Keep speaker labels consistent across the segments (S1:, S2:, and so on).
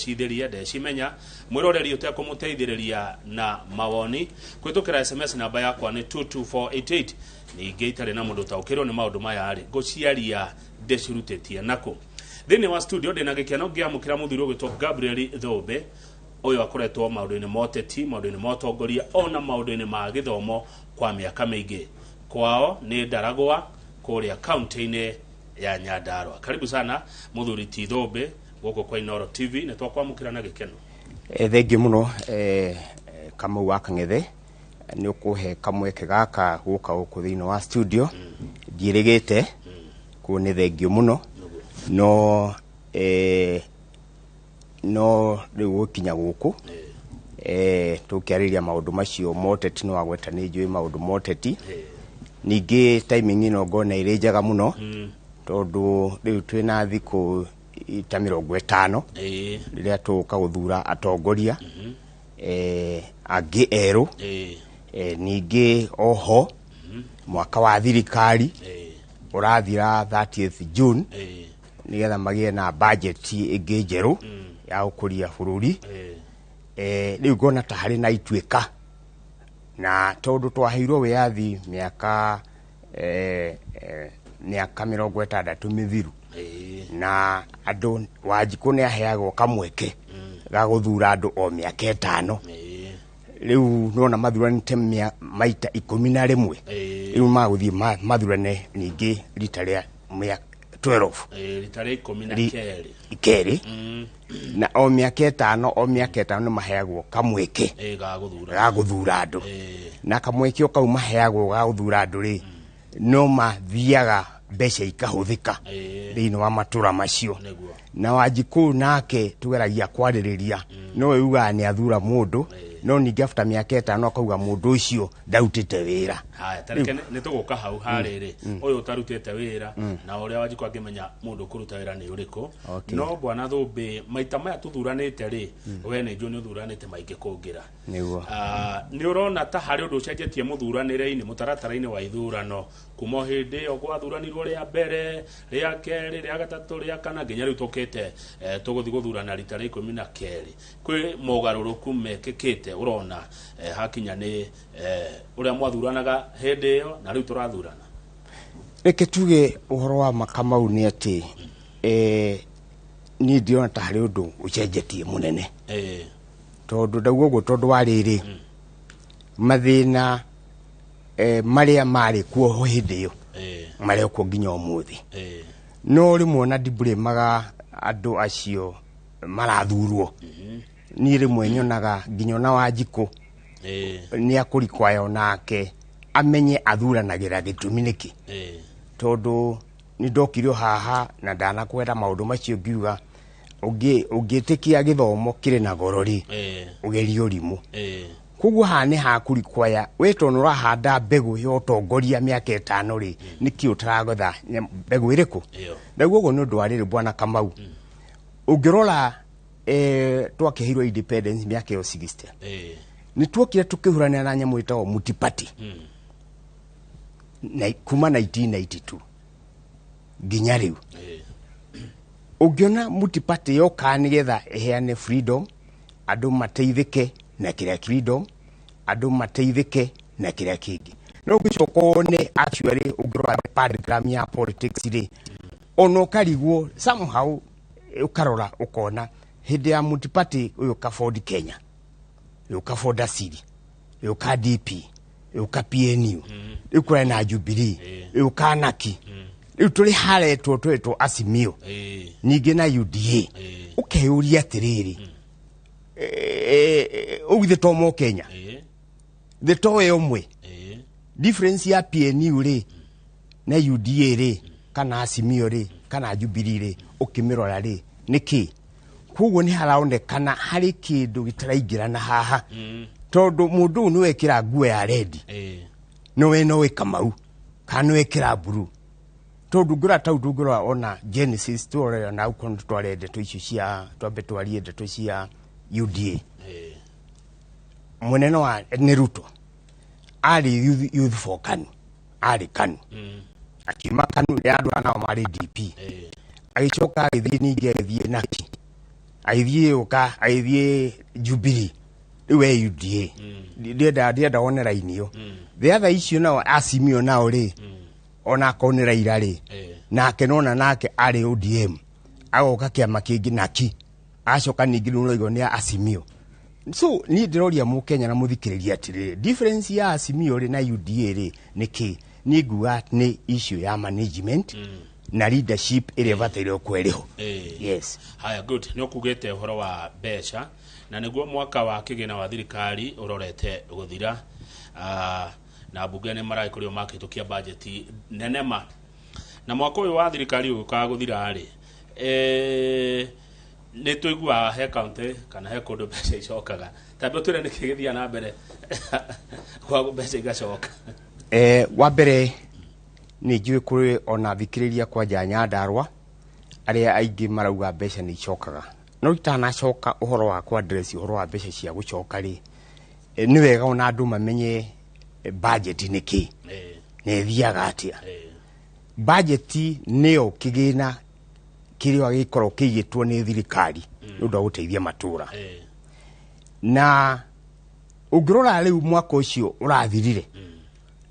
S1: Ndecithĩria ndecimenya mwĩroreri ũtekũmũteithĩrĩria na mawoni kũhĩtũkĩra SMS, namba yakwa nĩ 22488. Ningĩ itarĩ na mũndũ ũtaũkĩrwo nĩ maũndũ maya rĩ, ngũciaria ndĩcirutĩtie nakũ. Thĩinĩ wa studio ndĩna gĩkeno ngĩamũkĩra mũthuri ũgwĩtwo Gabriel Thũmbĩ. Ũyũ akoretwo maũndũ-inĩ ma ũteti, maũndũ-inĩ ma ũtongoria, ona maũndũ-inĩ ma gĩthomo kwa mĩaka mĩingĩ. Kwao nĩ Ndaragwa kũrĩa kaunti-inĩ ya Nyandarua. Karibu sana, mũthuri ti Thũmbĩ, gũkũ kwa Inoro TV. Nĩ twakwamũkĩra na gĩkeno.
S2: Thengiũ mũno, Kamau wa Kang'ethe, nĩ ũkũhe kamweke gaka gũka gũkũ thĩinĩ wa studio. Ndiĩrĩgĩte kuo, nĩ thengiũ mũno, no no rĩu gũkinya gũkũ tũkĩarĩria maũndũ macio ma ũteti, nĩ wagweta nĩ njũĩ maũndũ ma ũteti. Ningĩ timing ĩno ngona ĩrĩ njega mũno, tondũ rĩu twĩna thikũ ta 50 rĩrĩa tũgũka gũthura atongoria angĩ erũ. Ningĩ oho mwaka wa thirikari ũrathira 30th June, nĩgetha magĩe na budget ĩngĩ njerũ ya gũkũria bũrũri. Rĩu ngona ta harĩ na ituĩka, na tondũ twaheirwo wĩyathi mĩaka 60 mĩthiru, na andũ Wanjikũ nĩ aheagwo kamweke ga gũthura andũ o mĩaka 5. Rĩu nona mathuranĩte maita 11. Rĩu magũthiĩ mathurane ningĩ rita rĩa 12.
S1: Rita rĩa ikũmi na kerĩ.
S2: Kerĩ. Na o mĩaka 5, o mĩaka 5 nĩ maheagwo kamweke
S1: ga gũthura.
S2: Ga gũthura andũ. Na kamweke o kau maheagwo ga gũthura andũ rĩ, no mathiaga mbeca ikahũthĩka thĩinĩ wa matũra macio. Na Wanjikũ nake tũgeragia kwarĩrĩria, no we ugaga nĩ athura mũndũ, no ningĩ after mĩaka 5 akauga mũndũ ũcio ndarutĩte wĩra.
S1: Haya, tareke nĩ tũgũka hau harĩrĩ ũyũ ũtarutĩte wĩra na ũrĩa Wanjikũ angĩmenya mũndũ ũkũruta wĩra nĩ ũrĩkũ. No bwana Thũmbĩ, maita maya tũthuranĩte rĩ, we nĩ njũĩ nĩ ũthuranĩte maingĩ kũngĩra.
S2: Nĩguo.
S1: Ah, nĩ ũrona ta harĩ ũndũ ũcenjetie mũthuranĩre-inĩ, mũtaratara-inĩ wa ithurano, kuma o hĩndĩ ĩyo gwathuranirwo rĩa mbere, rĩa kerĩ, rĩa gatatũ, rĩa kana, nginya rĩu tũkĩte tũgũthiĩ gũthurana rita rĩa 12? Kwĩ mogarũrũku mekĩkĩte ũrona hakinya nĩ ũrĩa mwathuranaga hĩndĩ ĩyo na rĩu tũrathurana?
S2: Reke tuge ũhoro wa Makamau nĩ atĩ niĩ ndirona ta harĩ ũndũ ũcenjetie mũnene, tondũ ndauga ũguo tondũ wa rĩrĩ, mathĩna marĩa marĩ kuo hĩndĩ ĩyo marĩ kuo nginya ũmũthĩ. No rĩmwe ona ndimburĩmaga andũ acio marathurwo. Niĩ rĩmwe nyonaga nginya ona Wanjikũ nĩ akũrikwaya onake amenye athuranagĩra gĩtũmi nĩkĩ, tondũ nĩ ndokire o haha na ndanakwenda maũndũ macio ngiuga ũngĩtĩkia gĩthomo kĩrĩ na goro rĩ, ũgerie ũrimũ. Koguo haha nĩ hakũrikwaya we, tondũ ũrahanda mbegũ ya ũtongoria mĩaka 5 rĩ, nĩkĩ ũtaragetha mbegũ ĩrĩkũ?
S1: Ĩyo.
S2: Naguo ũguo nĩ ũndũ wa rĩrĩ, bwana Kamau, ũngĩrora twakĩheirwo independence mĩaka ĩyo 60, nĩ tuokire tũkĩhuranĩra na nyamũ ĩtagwo multiparty na kuma 1992 nginya rĩu. Ũngĩona multiparty yoka nĩgetha ĩheane freedom, andũ mateithĩke na kĩrĩa freedom, andũ mateithĩke na kĩrĩa kĩngĩ, no ũngĩcoka wone actually ũngĩrora paradigm ya politics rĩ, ona ũkarigwo somehow, ũkarora ũkona hĩndĩ ya multiparty ũyũ ka Ford Kenya, ũyũ ka Ford Asili, ũyũ ka DP, ũyũ ka PNU, rĩu kũrĩ na Jubilee, ũyũ ka Naki, rĩu tũrĩ haretwo twetwo Azimio, ningĩ na UDA. Ũkeyũria atĩrĩrĩ, ũguo ithe to mo Kenya thĩ to we ũmwe? Difference ya PNU rĩ na UDA rĩ, kana Azimio rĩ, kana Jubilee rĩ, ũkĩmĩrora rĩ, nĩ kĩ? Koguo nĩ haraonekana harĩ kĩndũ gĩtaraingĩrana haha, tondũ mũndũ ũyũ nĩ wekĩra nguo ya red, no we no Kamau kana nĩ wekĩra blue, tondũ ngĩrora tau tũngĩrora ona Genesis tũrore na ukorwo tware ndeto icio cia twambe twarie ndeto cia UDA. Mũnene wa nĩ Ruto arĩ youth for KANU, arĩ KANU, akiuma KANU rĩa andũ nao marĩ DP, agĩcoka agĩthiĩ ningĩ agĩthiĩ Naki. Agĩthiĩ ũka agĩthiĩ Jubilee, rĩu e UDA. Ndienda wone raini ĩyo. The other issue nao Azimio nao rĩ, ona akorwo nĩ Raila rĩ, nake nona nake arĩ ODM, agoka kĩama kĩngĩ naki acoka ningĩ nĩ ũraigua nĩ Azimio. So niĩ ndĩroria mũkenya na mũthikĩrĩria atĩrĩrĩ, difference ya Azimio rĩ na UDA rĩ nĩ kĩ? Niĩ nguga nĩ issue ya management na leadership ĩrĩa ĩbataire gũkorwo ĩrĩho. Yes.
S1: Haya, good. Nĩ ũkugĩte ũhoro wa mbeca na nĩguo mwaka wa kĩgĩna wa thirikari ũrorete gũthira, na mbunge nĩ maragĩkorirwo makĩhĩtũkia bajeti nene ma, na mwaka ũyũ wa thirikari ũgĩũkaga gũthira rĩ, nĩ tũiguaga he kaunti kana he kũndũ mbeca icokaga. Tambe ũtwĩre nĩkĩ gĩthiaga na mbere kwa mbeca igacoka.
S2: Wa mbere nĩ njũĩ kũrĩ ona thikĩrĩria kwanja Nyandarua arĩa aingĩ marauga mbeca nĩ icokaga, no itanacoka ũhoro wa kwa address ũhoro wa mbeca cia gũcoka rĩ, nĩ wega ona andũ mamenye budget nĩ kĩ na ĩthiaga atĩa. Budget nĩyo kĩgĩna kĩrĩa gĩkoragwo kĩigĩtwo nĩ thirikari nĩ ũndũ wa gũteithia matũra. Na ũngĩrora rĩu mwaka ũcio ũrathirire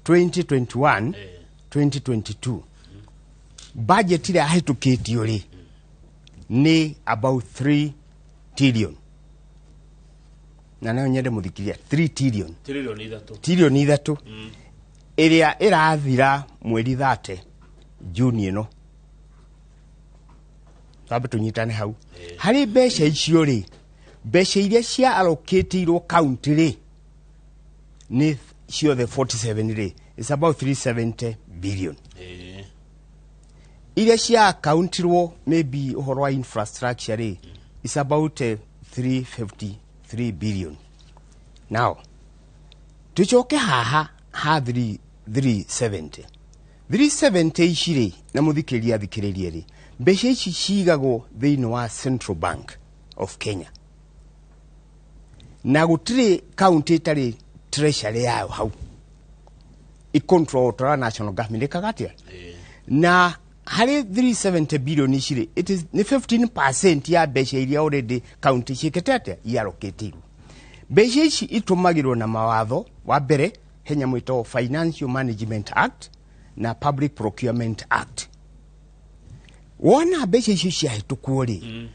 S2: 2021 2022, budget ĩrĩa yahĩtũkĩtio rĩ nĩ about 3 trillion, na nayo nyende mũthikĩria, 3 trillion.
S1: 3 trillion.
S2: 3 trillion ĩrĩa ĩrathira mweri 30 Juni ĩno. Twambe tũnyitane hau. Harĩ mbeca icio rĩ, mbeca iria cia allocatĩirwo county rĩ nĩ ciothe 47 rĩ, is about 370 billion. Iria cia accountirwo maybe ũhoro wa infrastructure rĩ is about 353 billion. Now tucoke haha ha 3 370 370 ici rĩ, na mũthikĩrĩria athikĩrĩrie rĩ, mbeca ici cigagwo thĩinĩ wa Central Bank of Kenya, na gũtirĩ county ĩtarĩ treasury yayo hau icontrol tora national government ĩkaga atĩa. Na harĩ 370 billion ici rĩ, it is nĩ 15% ya mbeca iria already county ciĩkĩte atĩa, iallocatĩirwo. Mbeca ici itũmagĩrwo na mawatho. Wa mbere he nyamũ ĩtagwo Financial Management Act na Public Procurement Act. Wona mbeca icio ciahĩtũkwo rĩ,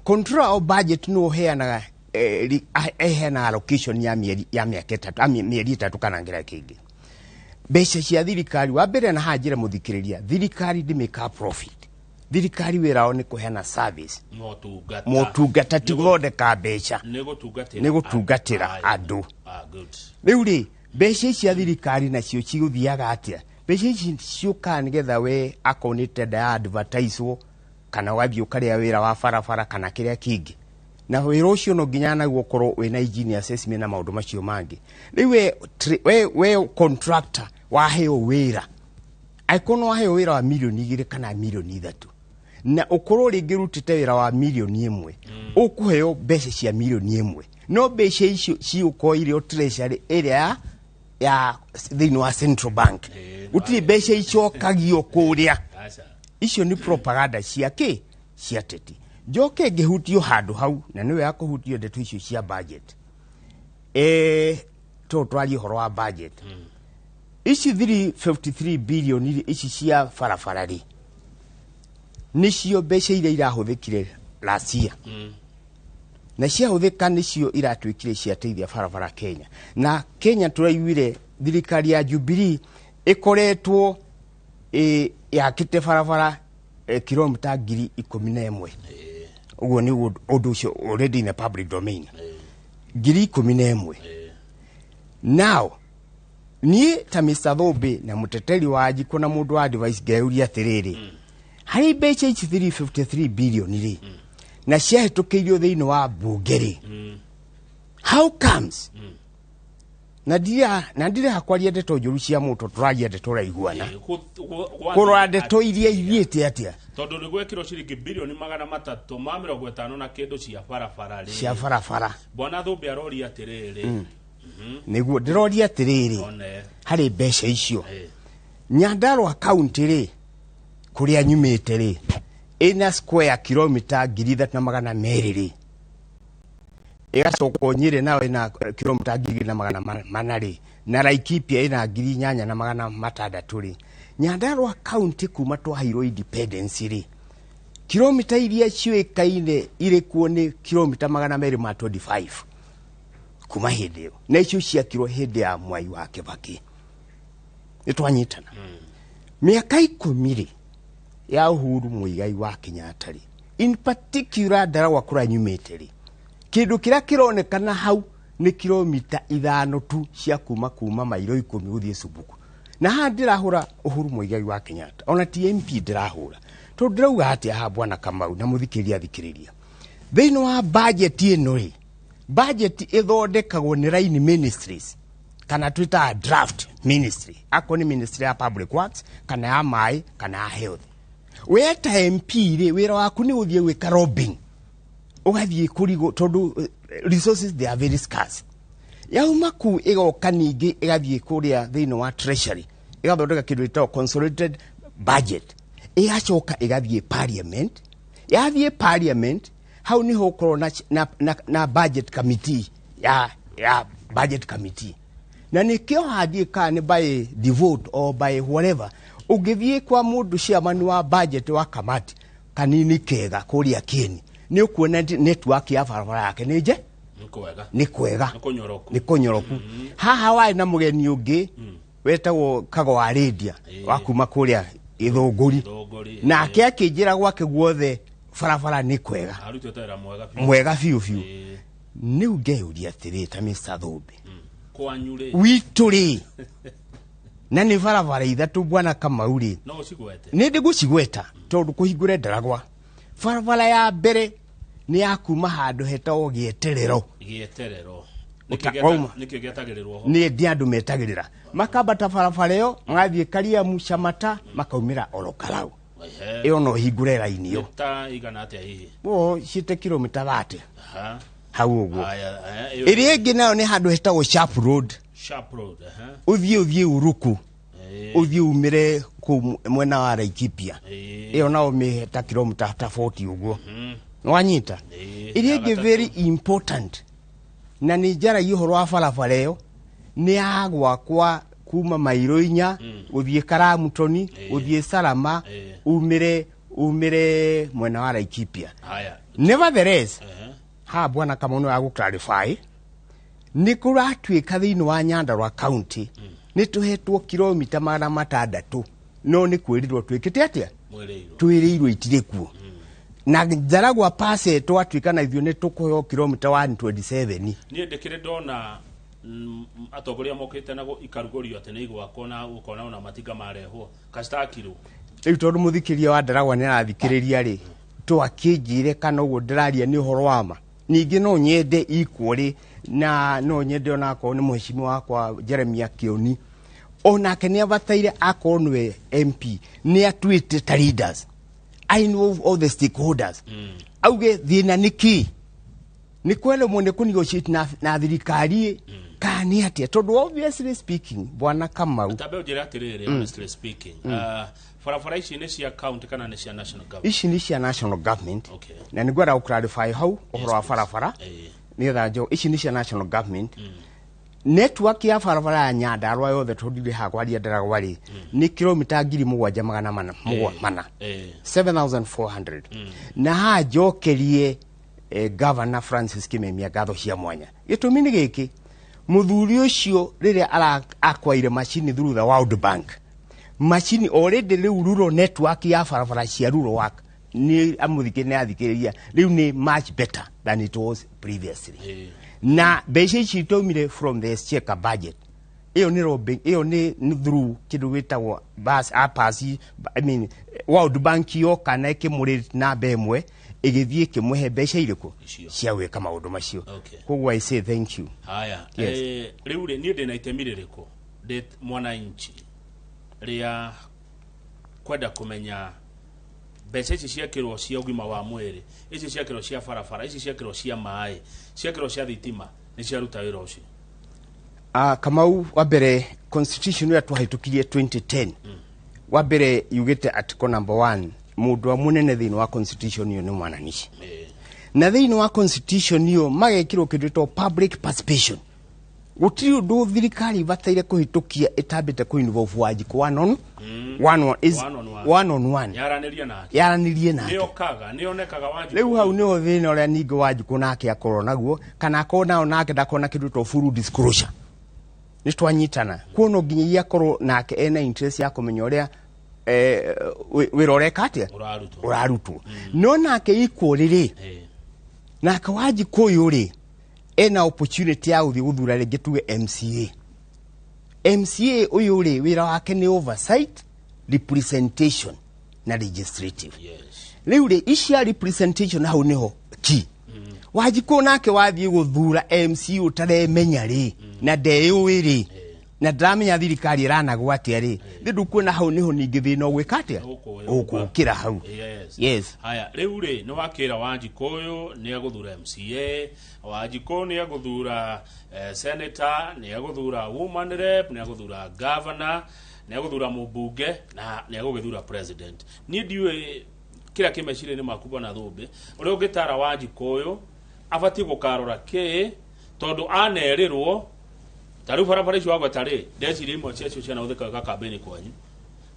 S2: controller of budget nĩ ũheanaga eheanaga allocation ya mĩeri, ya mĩaka 3, mĩeri 3 kana ngĩra kĩngĩ. Mbeca cia thirikari, wa mbere na haha njĩre mũthikĩrĩria, thirikari ndĩmĩkaga profit. Thirikari wĩra wao nĩ kũheana service.
S1: Motungata.
S2: Motungata, ti gũthondeka mbeca.
S1: Nĩ gũtungatĩra.
S2: Nĩ gũtungatĩra andũ.
S1: Ah, good.
S2: Rĩu rĩ, mbeca ici cia thirikari nacio cigũthiaga atĩa? Mbeca ici ciũkaga nĩgetha we akorwo nĩ tender ya advertisewo kana ũgathiĩ ũkarĩa wĩra wa barabara kana kĩrĩa kĩngĩ, na wĩra ũcio no nginya naguo ũkorwo wĩna engineer assessment na maũndũ macio mangĩ. Rĩu we contractor waheo wĩra, angĩkorwo nĩ waheo wĩra wa 2 mirioni kana 3 mirioni, na ũkorwo rĩngĩ ũrutĩte wĩra wa 1 mirioni, ũkũheo mbeca cia 1 mirioni, no mbeca icio cigũkorwo irĩ o treasury ĩrĩa ya thĩinĩ wa Central Bank. Gũtirĩ mbeca icokagio kũrĩa.
S1: Aca.
S2: Icio nĩ propaganda cia kĩ, cia teti. Njoke ngĩhutio handũ hau, na nĩwe ya kũhutio ndeto icio cia budget, to twarie ũhoro wa budget ici 353 billion rĩ, ici cia barabara rĩ, nĩcio mbeca iria irahũthĩkire last year, na ciahũthĩka nĩcio iratuĩkire ciateithia barabara Kenya. Na Kenya tũraiguire thirikari ya Jubilee ĩkoretwo yakĩte barabara kilomita 11,000. Ũguo nĩ ũndũ ũcio already in the public domain, 11,000. Now niĩ ta Mr. Thũmbĩ na mũteteri wa Njikũ na mũndũ wa advice ngeyũria atĩrĩrĩ, harĩ mbeca ici 353 billion rĩ, na ciahĩtũkĩirio thĩinĩ wa mbunge rĩ, how comes na ndirĩ kwaria ndeto njũru cia mũndũ, tũraria ndeto ũraiguana, kũrora ndeto iria ithiĩte atĩa?
S1: Tondũ nĩ gwekĩrwo ciringi 350 bilioni na kĩndũ cia barabara rĩ.
S2: Cia barabara.
S1: Bwana Thũmbĩ aroria atĩrĩrĩ.
S2: Nĩguo ndĩroria atĩrĩrĩ,
S1: one
S2: harĩ mbeca icio, Nyandarua County rĩ, kũrĩa nyumĩte rĩ, ĩna square kilomita 3,200 rĩ. Ĩgacoka Nyĩrĩ nayo ĩna kilomita 2400 rĩ, na Laikipia ĩna 8600 rĩ. Nyandarua County kuma twaheirwo independence rĩ, kilomita iria ciũĩkaine irĩ kuo nĩ kilomita 225 kuma hĩndĩ ĩyo, na icio ciakirwo hĩndĩ ya Mwai wa Kibaki. Nĩ twanyitana? Mĩaka 10 rĩ ya Uhuru Muigai wa Kenyatta rĩ, in particular Ndaragwa kũrĩa nyumĩte rĩ, kĩndũ kĩrĩa kĩronekana hau nĩ kilomita 5 tu cia kuma mairo 10 gũthiĩ Subuku. Na haha ndĩrahũra Uhuru Muigai wa Kenyatta, ona ti MP ndĩrahũra, tondũ ndĩrauga atĩa haha bwana Kamau na mũthikĩrĩria athikĩrĩria. Thĩinĩ wa budget ĩno rĩ, budget ĩthondekagwo nĩ line ministries, kana twĩtaga draft ministry, akorwo nĩ ministry ya public works kana ya maĩ kana ya health. We ta MP rĩ, wĩra waku nĩ gũthiĩ gwĩka lobbying, ũgathiĩ kũrigwo tondũ resources, they are very scarce. Yauma kuu ĩgoka ningĩ ĩgathiĩ kũrĩa thĩinĩ wa treasury, ĩgathondeka kĩndũ gĩtagwo consolidated budget, ĩgacoka ĩgathiĩ parliament. Yathiĩ parliament, hau niho ũkorwo na budget committee ya budget committee, na nĩkĩo hathiĩ kana nĩ by devote or by whatever. Ũngĩthiĩ kwa mũndũ chairman wa budget wa kamati kanini kega kũrĩa Kieni, nĩ ũkuona network ya barabara yake nĩ nje.
S1: Nĩ kwega.
S2: Nĩ kwega.
S1: Nĩ kũnyoroku.
S2: Nĩ kũnyoroku. Haha warĩ na mũgeni ũngĩ wetagwo Kago wa Rĩndia wa kuma kũrĩa Gĩthũngũri.
S1: Gĩthũngũri.
S2: Nake akĩnjĩra gwake guothe barabara nĩ kwega.
S1: Arutĩte wĩra mwega biũ.
S2: Mwega biũ biũ. Rĩu ngeyũria atĩrĩ, ta Mr. Thũmbĩ,
S1: Kwanyu rĩ?
S2: Witũ rĩ, na nĩ barabara ithatũ, bwana Kamau rĩ.
S1: No ũcigwete?
S2: Nĩ ndĩgũcigweta tondũ kũhingũre Ndaragwa. Barabara ya mbere nĩ ya kuma handũ hetagwo Gĩeterero.
S1: Gĩeterero.
S2: Wauma.
S1: Nĩkĩ gĩetagĩrĩrwo ho?
S2: Nĩ ndĩ andũ metagĩrĩra, makambata barabara ĩyo, magathiĩ Kariamu Camata, makaumĩra Orokarau. Ĩyo no hingũre raini ĩyo.
S1: Nĩ ta igana atĩa hihi?
S2: O ciĩte kilomita 30. Hau ũguo.
S1: Aya, ĩyo.
S2: Ĩrĩa ĩngĩ nayo nĩ handũ hetagwo Sharp Road.
S1: Sharp Road.
S2: Ũthiĩ Uruku, ũthiĩ umĩre kũu mwena wa Laikipia. Ĩyo nao mĩhe ta kilomita ta 40 ũguo. Nĩwanyita? Ĩrĩa
S1: Ya
S2: ĩngĩ
S1: gatatũ.
S2: very important, na nĩ njaragia ũhoro wa barabara ĩyo, nĩ ya gwakwa kuma mairo 4 gũthiĩ Karamutoni, gũthiĩ Salama, umĩre mwena wa Laikipia.
S1: Haya.
S2: Nevertheless, haha bwana Kamau nĩ wa gũ-clarify, nĩ kũratuĩka thĩinĩ wa Nyandarua County nĩ tũhetwo kilomita 600, no nĩ kwĩrirwo twĩkĩte atĩa?
S1: Mwĩrĩirwo.
S2: Twĩrĩirwo itirĩ kuo. Na Njaragwa pase twatuĩka na ithuĩ nĩ tũkũheo kilomita 127.
S1: Niĩ ndĩkĩrĩ ndona atongoria mokĩte na ikarugũrio atĩ nĩ igwakwo na ũkona ona matinga marehwo kacitakirwo.
S2: Rĩu tondũ mũthikĩria wa Ndaragwa nĩ arathikĩrĩria rĩ, twakĩnjĩre kana ũguo ndĩraria nĩ ũhoro wa ma. Ningĩ no nyende equally, na no nyende onakorwo nĩ mũheshimiwa wakwa Jeremiah Kioni, onake nĩ abataire akorwo nĩwe MP, nĩ atuĩte ta leaders, I know all the stakeholders, auge thĩna nĩ kĩ, nĩ kweremwo nĩ kũ-negotiate na thirikari kana nĩ atĩa, tondũ obviously speaking, bwana Kamau,
S1: Tambe ũnjĩre atĩrĩrĩ, honestly speaking, barabara ici nĩ cia county kana nĩ cia national government?
S2: Ici nĩ cia national government. Na nĩ ngwenda gũ-clarify hau ũhoro wa barabara, nĩgetha njo ici nĩ cia national government. Network ya barabara ya Nyandarua yothe, tondũ ndirĩ haha kwaria Ndaragwa rĩ, nĩ kilomita 7400 400, 7400. Na haha njokerie Governor Francis Kimemia ngatho cia mwanya. Gĩtũmi nĩ gĩkĩ: mũthuri ũcio rĩrĩa akwaire macini through the World Bank macini, already rĩu rural network ya barabara cia rural work nĩ amũthikĩ nĩ athikĩrĩria rĩu nĩ much better than it was previously. Na mbeca ici itaumire from the exchequer budget. Ĩyo nĩ lobbying, ĩyo nĩ through kĩndũ gĩtagwo bas APAS, I mean World Bank yoka na ĩkĩmũrĩte namba ĩmwe, ĩgĩthiĩ ĩkĩmũhe mbeca irĩkũ
S1: Icio.
S2: cia gwĩka maũndũ macio. Koguo I say thank you.
S1: Haya.
S2: Yes.
S1: Rĩu rĩ, niĩ ndĩna itemi rĩrĩkũ ndĩ mwananchi rĩa kwenda kũmenya mbeca ici ciakĩrwo cia ũgima wa mwĩrĩ, ici ciakĩrwo cia barabara, ici ciakĩrwo cia maĩ, ciakĩrwo cia thitima, nĩ ciaruta wĩra ũcio?
S2: Kamau, wa mbere, constitution ĩrĩa twahĩtũkirie 2010, wa mbere yugĩte article number 1, mũndũ wa mũnene thĩinĩ wa constitution ĩyo nĩ mwananchi. Na thĩinĩ wa constitution ĩyo magekĩrwo kĩndũ gĩtagwo public participation. Gũtirĩ ũndũ thirikari ibataire kũhĩtũkia ĩtambĩte kũ involve Wanjikũ one on one on is
S1: One on one.
S2: One on one.
S1: Yaranĩria nake.
S2: Yaranĩrie nake.
S1: Nĩokaga, nĩonekaga Wanjikũ.
S2: Rĩu hau nĩho thĩna ũrĩa ningĩ Wanjikũ nake akorwo naguo, kana akorwo nao nake ndakona kĩndũ gĩtagwo full disclosure. Nĩ twanyitana kuo, no nginyagia akorwo nake ena interest ya kũmenya ũrĩa wĩra ũreka atĩa.
S1: Ũrarutwo.
S2: Ũrarutwo. No nake equally rĩ, nake Wanjikũ ũyũ rĩ, ena opportunity ya gũthiĩ gũthura rĩngĩ tuge MCA. MCA ũyũ rĩ, wĩra wake nĩ oversight, representation na legislative. Rĩu rĩ, ici ya representation, hau nĩho key. Wanjikũ nake wathiĩ gũthura MC ũtaremenya rĩ, na ndeyũĩ rĩ, na ndaramenya thirikari ĩranagwo atĩa rĩ, nĩ ndũkuona hau nĩho ningĩ thĩna ũgwĩka atĩa? Ũgũkĩra hau. Yes.
S1: Haya, rĩu rĩ, nĩ wakĩra Wanjikũ ũyũ nĩ egũthura MCA, Wanjikũ nĩ egũthura senator, nĩ egũthura woman rep, nĩ egũthura governor, nĩ egũthura mũmbunge na nĩ egũgĩthura president. Niĩ ndiũĩ kĩrĩa kĩ meciria-inĩ maku, bwana Thũmbĩ, ũrĩa ũngĩtara Wanjikũ ũyũ abatiĩ gũkarora kĩ, tondũ anerĩrwo ta rĩu barabara icio wagweta rĩ, ndeciria imwe ciacio cianahũthĩka gwĩka kambĩni kwanyu.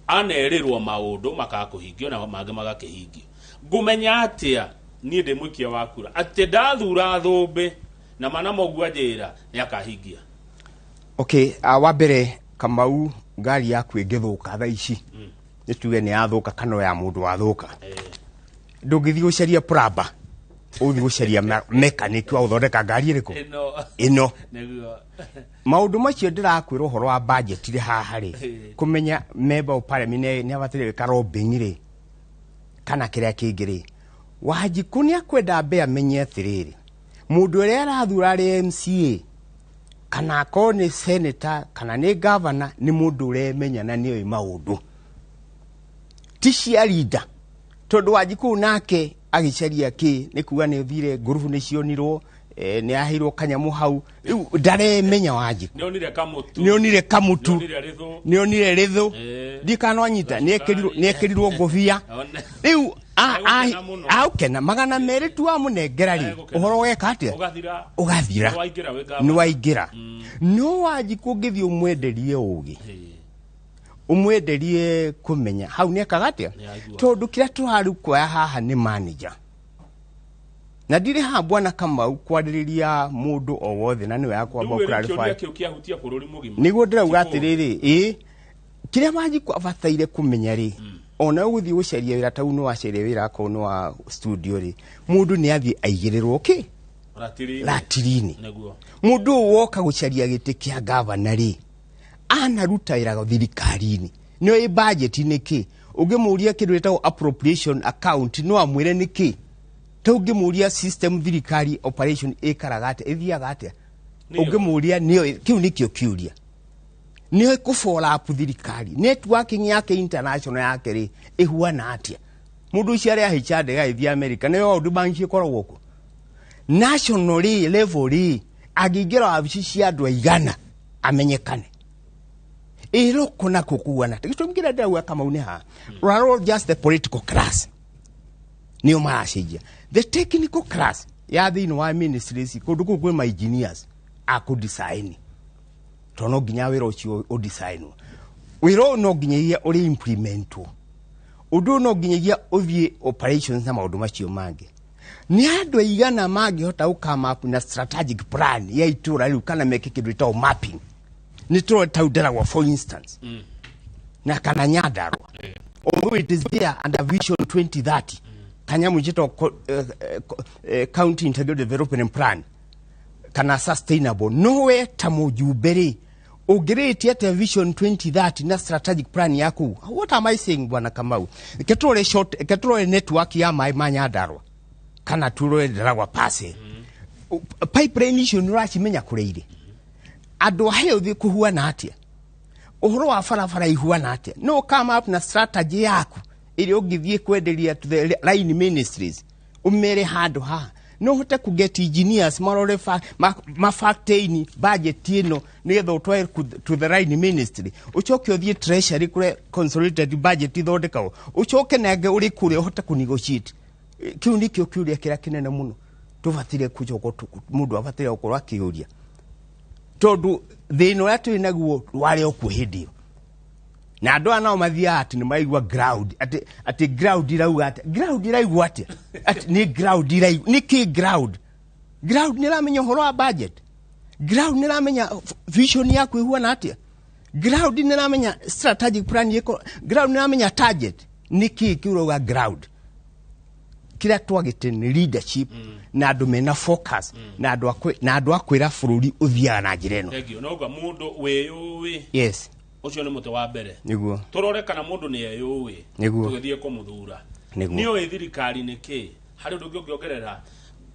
S1: Anerĩrwo maũndũ makaga kũhingio na mangĩ magakĩhingio. Ngũmenya atĩa niĩ ndĩ mũikia wa kura atĩ ndathura Thũmbĩ na mana moguo anjĩra nĩ akahingia?
S2: Okay, wa mbere, Kamau, ngari yaku ĩngĩthũka thaa ici, nĩ tuge nĩ yathũka kana ya mũndũ wathũka, ndũngĩthiĩ gũcaria plumber, ũthiĩ gũcaria mechanic wa gũthondeka ngari ĩrĩkũ?
S1: Ĩno.
S2: Ĩno.
S1: Nĩguo.
S2: Maũndũ macio ndĩrakwĩra ũhoro wa budget rĩ, haha rĩ, kũmenya member of parliament nĩ abataire gwĩka lobbying rĩ, kana kĩrĩa kĩngĩ rĩ, Wanjikũ nĩ akwenda ambe amenye atĩrĩrĩ, mũndũ ũrĩa arathura arĩ MCA kana akorwo nĩ senator kana nĩ governor, nĩ mũndũ ũremenya na nĩoĩ maũndũ, ti cia leader. Tondũ Wanjikũ nake agĩcaria kĩ, nĩ kuga nĩ thire ngurubu, nĩ cionirwo, nĩ aheirwo kanyamũ hau, rĩu ndaremenya Wanjikũ.
S1: Nĩonire kamũtu.
S2: Nĩonire kamũtu.
S1: Nĩonire rĩthũ.
S2: Nĩonire rĩthũ. Ndikana wanyita, nĩekĩrirwo ngũbia. Rĩu
S1: Egũkena mũno.
S2: Aukena 200 tu wamũnengera rĩ,
S1: Egũkena.
S2: ũhoro ũgeka atĩa?
S1: Ũgathira.
S2: Ũgathira.
S1: Nĩwaingĩra wĩ
S2: Nĩ
S1: gavana.
S2: waingĩra. No Wanjikũ ũngĩthiĩ ũmwenderie ũgĩ, ũmwenderie kũmenya hau nĩ ekaga atĩa.
S1: Nĩ aiguaga.
S2: Tondũ kĩrĩa tũrarĩu kuoya haha nĩ manager, na ndirĩ haha, bwana Kamau, kwarĩrĩria mũndũ o wothe, na nĩwe yakwamba
S1: Rĩu rĩ,
S2: clarify.
S1: kĩũria kĩu kĩahutia bũrũri mũgima.
S2: Nĩguo ndĩrauga.
S1: Ti kũndũ.
S2: Atĩrĩrĩ, ĩ kĩrĩa Wanjikũ abataire kũmenya rĩ, ona ũgũthiĩ gũcaria wĩra ta nĩ wacaria wĩra akorwo nĩ wa studio rĩ, mũndũ nĩ athiĩ aigĩrĩrwo kĩ?
S1: Ratiri.
S2: Ratiri-inĩ.
S1: Nĩguo.
S2: Mũndũ ũyũ woka gũcaria gĩtĩ kĩa gavana rĩ, anaruta wĩra thirikari-inĩ, nĩoĩ budget nĩ kĩ. Ũngĩmũria kĩndũ gĩtagwo appropriation account, no amwĩre nĩ kĩ. Ta ũngĩmũria system thirikari operation ĩkaraga atĩa, ĩthiaga atĩa?
S1: Nĩyo.
S2: Ũngĩmũria nĩoĩ. Kĩu nĩkĩo kĩũria, nĩoĩ kũ follow up thirikari, networking yake international yake rĩ, ĩhuana atĩa? Mũndũ ũcio arĩa ahaica ndege agĩthiĩ America, nĩyo maũndũ mangĩ ĩkoragwo kuo national rĩ, level rĩ, angĩingĩra wabici cia andũ aigana amenyekane ĩroko nako kuana. Gĩtũmi kĩrĩa ndĩrauga, Kamau, nĩ haha rũrarwo just the political class nĩo maracenjia. The technical class ya thĩinĩ wa ministries kũndũ kũu kwĩ ma engineers a kũ design, tondũ no nginya wĩra ũcio ũdesignwo, wĩra ũyũ no nginyagia ũrĩ implementwo, ũndũ ũyũ no nginyagia ũthiĩ operations na maũndũ macio mangĩ. Nĩ andũ aigana mangĩhota gũ come up na strategic plan ya itũra rĩu, kana meke kĩndũ gĩtagwo mapping? Nĩ tũrore tau Ndaragwa, for instance, na kana Nyandarua, although it is there under Vision 2030, kanyamu njĩtagwo county integrated development plan kana sustainable. No we ta mũjumbe rĩ, ũngĩrĩtie atĩa Vision 2030 na strategic plan yaku? What am I saying, bwana Kamau? Reke tũrore short, reke tũrore network ya maĩ ma Nyandarua kana tũrore Ndaragwa parcel. Pipeline icio nĩ ũracimenya kũrĩa irĩ? Andũ a health kũhuana atĩa? Ũhoro wa barabara ihuana atĩa? No come up na strategy yaku ĩrĩa ũngĩthiĩ kwenderia to the line ministries, ũmere handũ haha no ũhote kũ get engineers marore ma factor-in budget ĩno nĩgetha ũtware to the line ministry, ũcoke ũthiĩ treasury kũrĩa consolidated budget ithondekagwo, ũcoke nangĩ ũrĩ kũrĩa ũhote kũ negotiate. Kĩu nĩkĩo kĩũria kĩrĩa kĩnene mũno. Tũbatire kũcoka mũndũ abatire gũkorwo akĩũria, tondũ thĩna ũrĩa twĩ naguo warĩ o kuo hĩndĩ ĩyo. Na andũ aya nao mathiaga atĩ nĩ maraigua ground, atĩ ground irauga atĩ ground iraigua atĩa, atĩ nĩ ground iraigua nĩ kĩ ground. Ground nĩ ĩramenya ũhoro wa budget, ground nĩ ĩramenya vision yaku ĩhuana atĩa, ground nĩ ĩramenya strategic plan ĩko, ground nĩ ĩramenya target nĩ kĩ kĩu ũrauga ground. Kĩrĩa twagĩte nĩ leadership na andũ mena focus na andũ a kwĩra bũrũri ũthiaga na njĩra ĩno.
S1: Thank you. No mũndũ wĩyũĩ.
S2: Yes.
S1: Ũcio nĩ mũtĩ wa mbere.
S2: Nĩguo.
S1: Tũrore kana mũndũ nĩ eyũĩ.
S2: Nĩguo.
S1: Tũgĩthiĩ kũmũthura.
S2: Nĩguo.
S1: Nĩũĩ thirikari nĩ kĩ? Harĩ ũndũ ũngĩ ũngĩongerera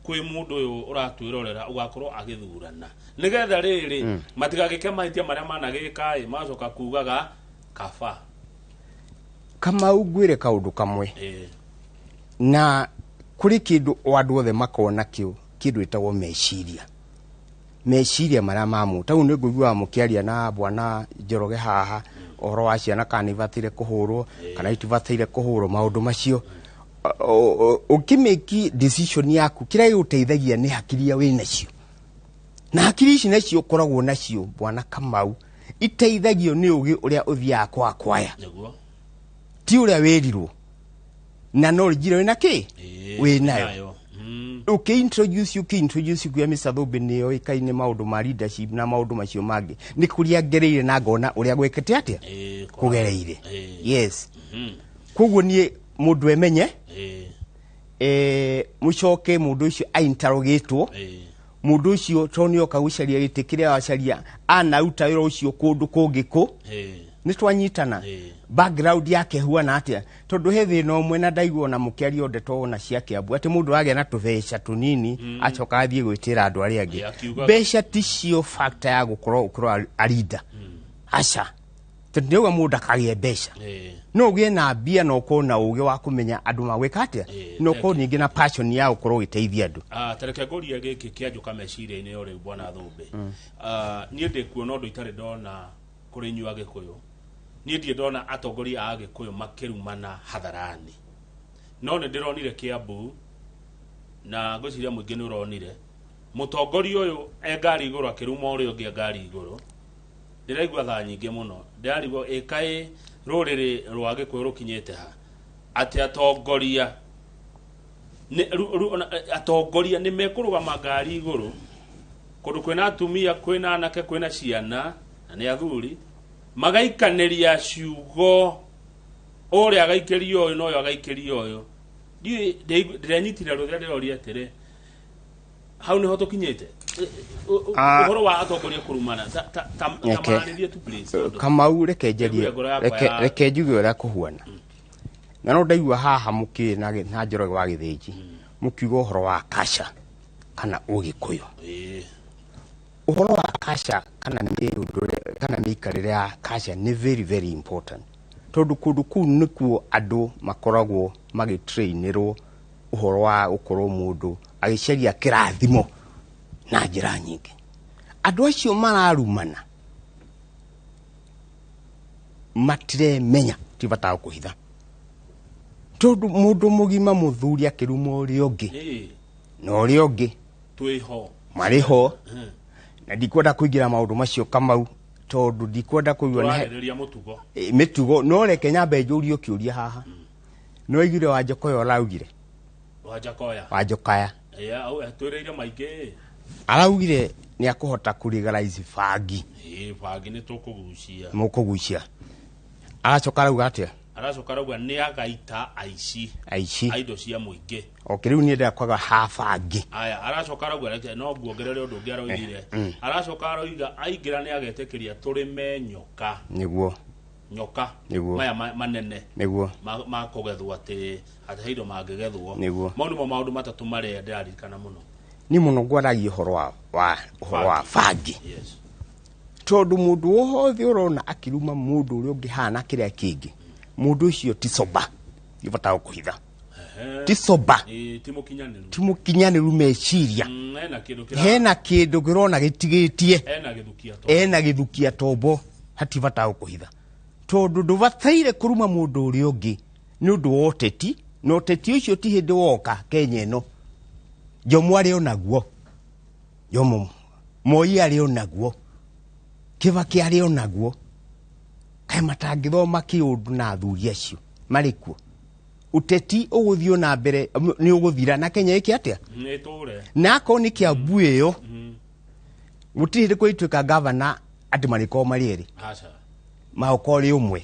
S1: kwĩ mũndũ ũyũ ũratwĩrorera ũgakorwo agĩthurana, nĩgetha rĩrĩ matigagĩke mahĩtia marĩa managĩka ĩ, magacoka kugaga kaba.
S2: Kamau, ngwĩre kaũndũ kamwe. Na kũrĩ kĩndũ o andũ othe makoragwo nakĩo, kĩndũ gĩtagwo meciria. Meciria marĩa ma mũndũ. Ta rĩu nĩ ngũiguaga mũkĩaria na bwana Njoroge haha ũhoro wa ciana kana nĩ ibataire kũhũrwo kana itibataire kũhũrwo, maũndũ macio. Ũkĩmĩki decision yaku, kĩrĩa gĩgũteithagia nĩ hakiri iria wĩ nacio. Na hakiri ici nacio ũkoragwo nacio bwana Kamau, iteithagio nĩ ũgĩ ũrĩa ũthiaga kwa kwaya.
S1: Nĩguo.
S2: Ti ũrĩa wĩrirwo. Na no njira wĩna kĩ? Wĩ nayo.
S1: Nayo.
S2: Ũkĩ-introduce kwĩ Mr. Thũmbĩ nĩ oĩkaine maũndũ ma leadership na maũndũ macio mangĩ. Nĩ kũrĩa ngereire na ngona ũrĩa gwĩkĩte atĩa? Kũgereire. Yes. Koguo niĩ mũndũ emenye, mũcoke mũndũ ũcio ainterrogatwo, mũndũ ũcio tondũ nĩ oka gũcaria gĩtĩ kĩrĩa wacaria, anauta wĩra ũcio kũndũ kũngĩ kũ? Nĩ twanyitana. Background yake huana atĩa? Tondũ he thĩna ũmwe na ndaigua ona mũkĩaria ndeto ona cia Kiambu, atĩ mũndũ agĩa na tũbeca tũnini acoka athiĩ gwĩtĩra andũ arĩa angĩ.
S1: Akiugaga.
S2: Mbeca ticio factor ya gũkorwo ũkorwo arinda. Aca. Tondũ nĩauga mũndũ ndakagĩe mbeca. No ũgĩe na mbia na ũkorwo na ũgĩ wa kũmenya andũ magwĩka atĩa, na ũkorwo ningĩ na passion ya gũkorwo ũgĩteithia andũ.
S1: Tareke ngũrie gĩkĩ kĩanjũka meciria-inĩ o rĩu bwana Thũmbĩ. Niĩ ndĩ kuona ũndũ itarĩ ndona kũrĩ inyuĩ Agĩkũyũ. Niĩ ndirĩ ndona atongoria a Agĩkũyũ makĩrumana hadharani. No nĩ ndĩronire Kiambu, na ngwĩciria mũingĩ nĩ ũronire, mũtongoria ũyũ e ngari igũrũ akĩruma ũrĩa ũngĩ e ngari igũrũ. Ndĩraigua thaa nyingĩ mũno. Ndĩrarigwo ĩkaĩ rũrĩrĩ rwa Gĩkũyũ rũkinyĩte ha, atĩ atongoria atongoria nĩ mekũrũgama ngari igũrũ kũndũ kwĩna atumia, kwĩna anake, kwĩna ciana na nĩ athuri, magaikanĩria ciugo, ũrĩa agaikĩria ũyũ na ũyũ agaikĩria ũyũ. Ndiũĩ, ndĩrenyitire rũthĩa ndĩroria atĩrĩ, hau nĩho tũkinyĩte? Ũhoro wa atongoria kũrumana, ta marĩrie tu please, tondũ
S2: Kamau, reke njarie,
S1: Ndaigua ngoro yakwa
S2: reke njuge ũrĩa kũhuana. Na no ndaigua haha mũkĩ na Njoroge wa Gĩthĩnji, mũkiuga ũhoro wa kasha kana Ũgĩkũyũ. Ũhoro wa kasha kana mĩũndũre kana mĩikarĩre ya kasha nĩ very very important, tondũ kũndũ kũu nĩkuo andũ makoragwo magĩtrainĩrwo ũhoro wa gũkorwo mũndũ agĩcaria kĩrathimo na njĩra nyingĩ. Andũ acio mararumana matiremenya, ti bata wa kũhitha, tondũ mũndũ mũgima mũthuri akĩruma ũrĩa ũngĩ na ũrĩa ũngĩ
S1: twĩho
S2: marĩ ho. Na ndikwenda kũingĩra maũndũ macio Kamau, tondũ ndikwenda kũigua nĩ
S1: Tũrarĩrĩria mũtugo.
S2: Mĩtugo. No reke nyambe njũrie kĩũria haha. No aigire Wanjokoya ũraugire?
S1: Wanjakoya.
S2: Wanjokaya.
S1: Au, twĩrĩire maingĩ.
S2: Araugire nĩ akũhota kũlegalize bangi.
S1: Bangi nĩ tũkũgucia.
S2: Mũkũgucia. Aracoka arauga atĩa?
S1: Aracoka arauga nĩ agaita aici.
S2: Aici.
S1: A indo cia mũingĩ.
S2: Okay, rĩu niĩ ndĩrakwaga ha bangi.
S1: Aya, aracoka arauga, reke no nguongerere ũndũ ũngĩ aroigire. Aracoka aroiga aingĩra nĩ agetĩkĩria tũrĩme nyoka.
S2: Nĩguo.
S1: Nyoka.
S2: Nĩguo.
S1: Maya manene.
S2: Nĩguo.
S1: Ma kũgethwo atĩ he indo mangĩgethwo.
S2: Nĩguo.
S1: Mau nĩmo maũndũ matatũ marĩa ndĩraririkana mũno.
S2: Ni mũno ngwaragia ũhoro wa bangi.
S1: Yes.
S2: Tondũ mũndũ wothe ũrona akĩruma mũndũ ũrĩa ũngĩ hana kĩrĩa kĩngĩ, mũndũ ũcio ti sober. Nĩ bata wa kũhitha. Ti sober.
S1: Ti mũkinyanĩru.
S2: Ti mũkinyanĩru meciria.
S1: Hena kĩndũ kĩra-
S2: Hena kĩndũ kĩrona gĩtigĩtie.
S1: Hena gĩthukia tombo.
S2: Hena gĩthukia tombo. Hati bata wa kũhitha. Tondũ ndũbataire kũruma mũndũ ũrĩa ũngĩ nĩ ũndũ wa ũteti, na ũteti ũcio ti hĩndĩ woka Kenya ĩno. Jomo arĩ onaguo, Jomo Moi arĩ onaguo, Kibaki arĩ onaguo. Kaĩ matangĩthoma kĩũndũ na athuri acio marĩ kuo? Ũteti ũgũthiĩ na mbere nĩ ũgũthira na Kenya ĩke atĩa?
S1: Nĩ tũre.
S2: Na akorwo nĩ Kiambu ĩyo, gũtirĩ hĩndĩ kũrĩtuĩka gavana atĩ marĩkorwo marĩ erĩ.
S1: Aca.
S2: Magokorwo rĩ ũmwe.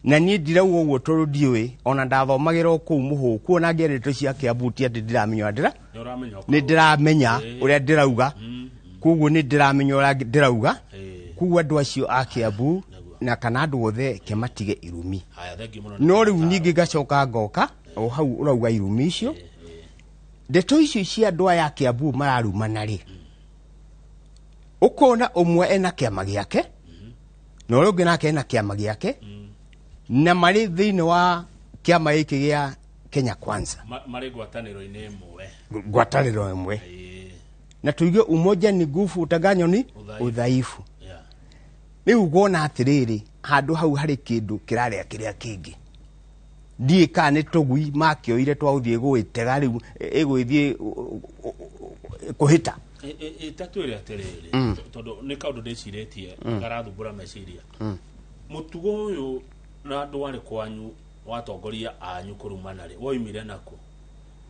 S2: Na niĩ ndirauga ũguo tondũ ndiũĩ, ona ndathomagĩra o kũu mũhũku, ona ngĩaria ndeto cia Kiambu ti atĩ ndiramenya ũrĩa ndĩra,
S1: Nĩ ũramenya ũkorwo.
S2: nĩ ndĩramenya ũrĩa ndĩrauga. Koguo nĩ ndĩramenya ũrĩa ndĩrauga. Koguo andũ acio a Kiambu na kana andũ othe ke matige irumi.
S1: Haya, thengiũ mũno.
S2: No rĩu ningĩ ngacoka ngoka o hau ũrauga irumi icio, ndeto icio cia andũ aya a Kiambu mararumana rĩ, ũkona ũmwe ena kĩama gĩake na ũrĩa ũngĩ nake ena kĩama gĩake, na marĩ thĩinĩ wa kĩama gĩkĩ gĩa Kenya Kwanza.
S1: Marĩ ngwatanĩro-inĩ ĩmwe.
S2: Ngwatanĩro ĩmwe. Na tuige umoja ni nguvu, utanganyo ni
S1: Udhaifu.
S2: udhaifu. Rĩu ngona atĩrĩrĩ, handũ hau harĩ kĩndũ kĩrarĩa kĩrĩa kĩngĩ. Ndiĩ kana nĩ tũgui makĩoire twa gũthiĩ gũgĩtega rĩu ĩgũgĩthiĩ kũhĩta.
S1: Tatwĩre atĩrĩrĩ, tondũ nĩ kaũndũ ndĩcirĩtie karathumbũra meciria. Mũtugo ũyũ na andũ arĩ kwanyu watongoria anyu kũrumana rĩ, woimire nakũ?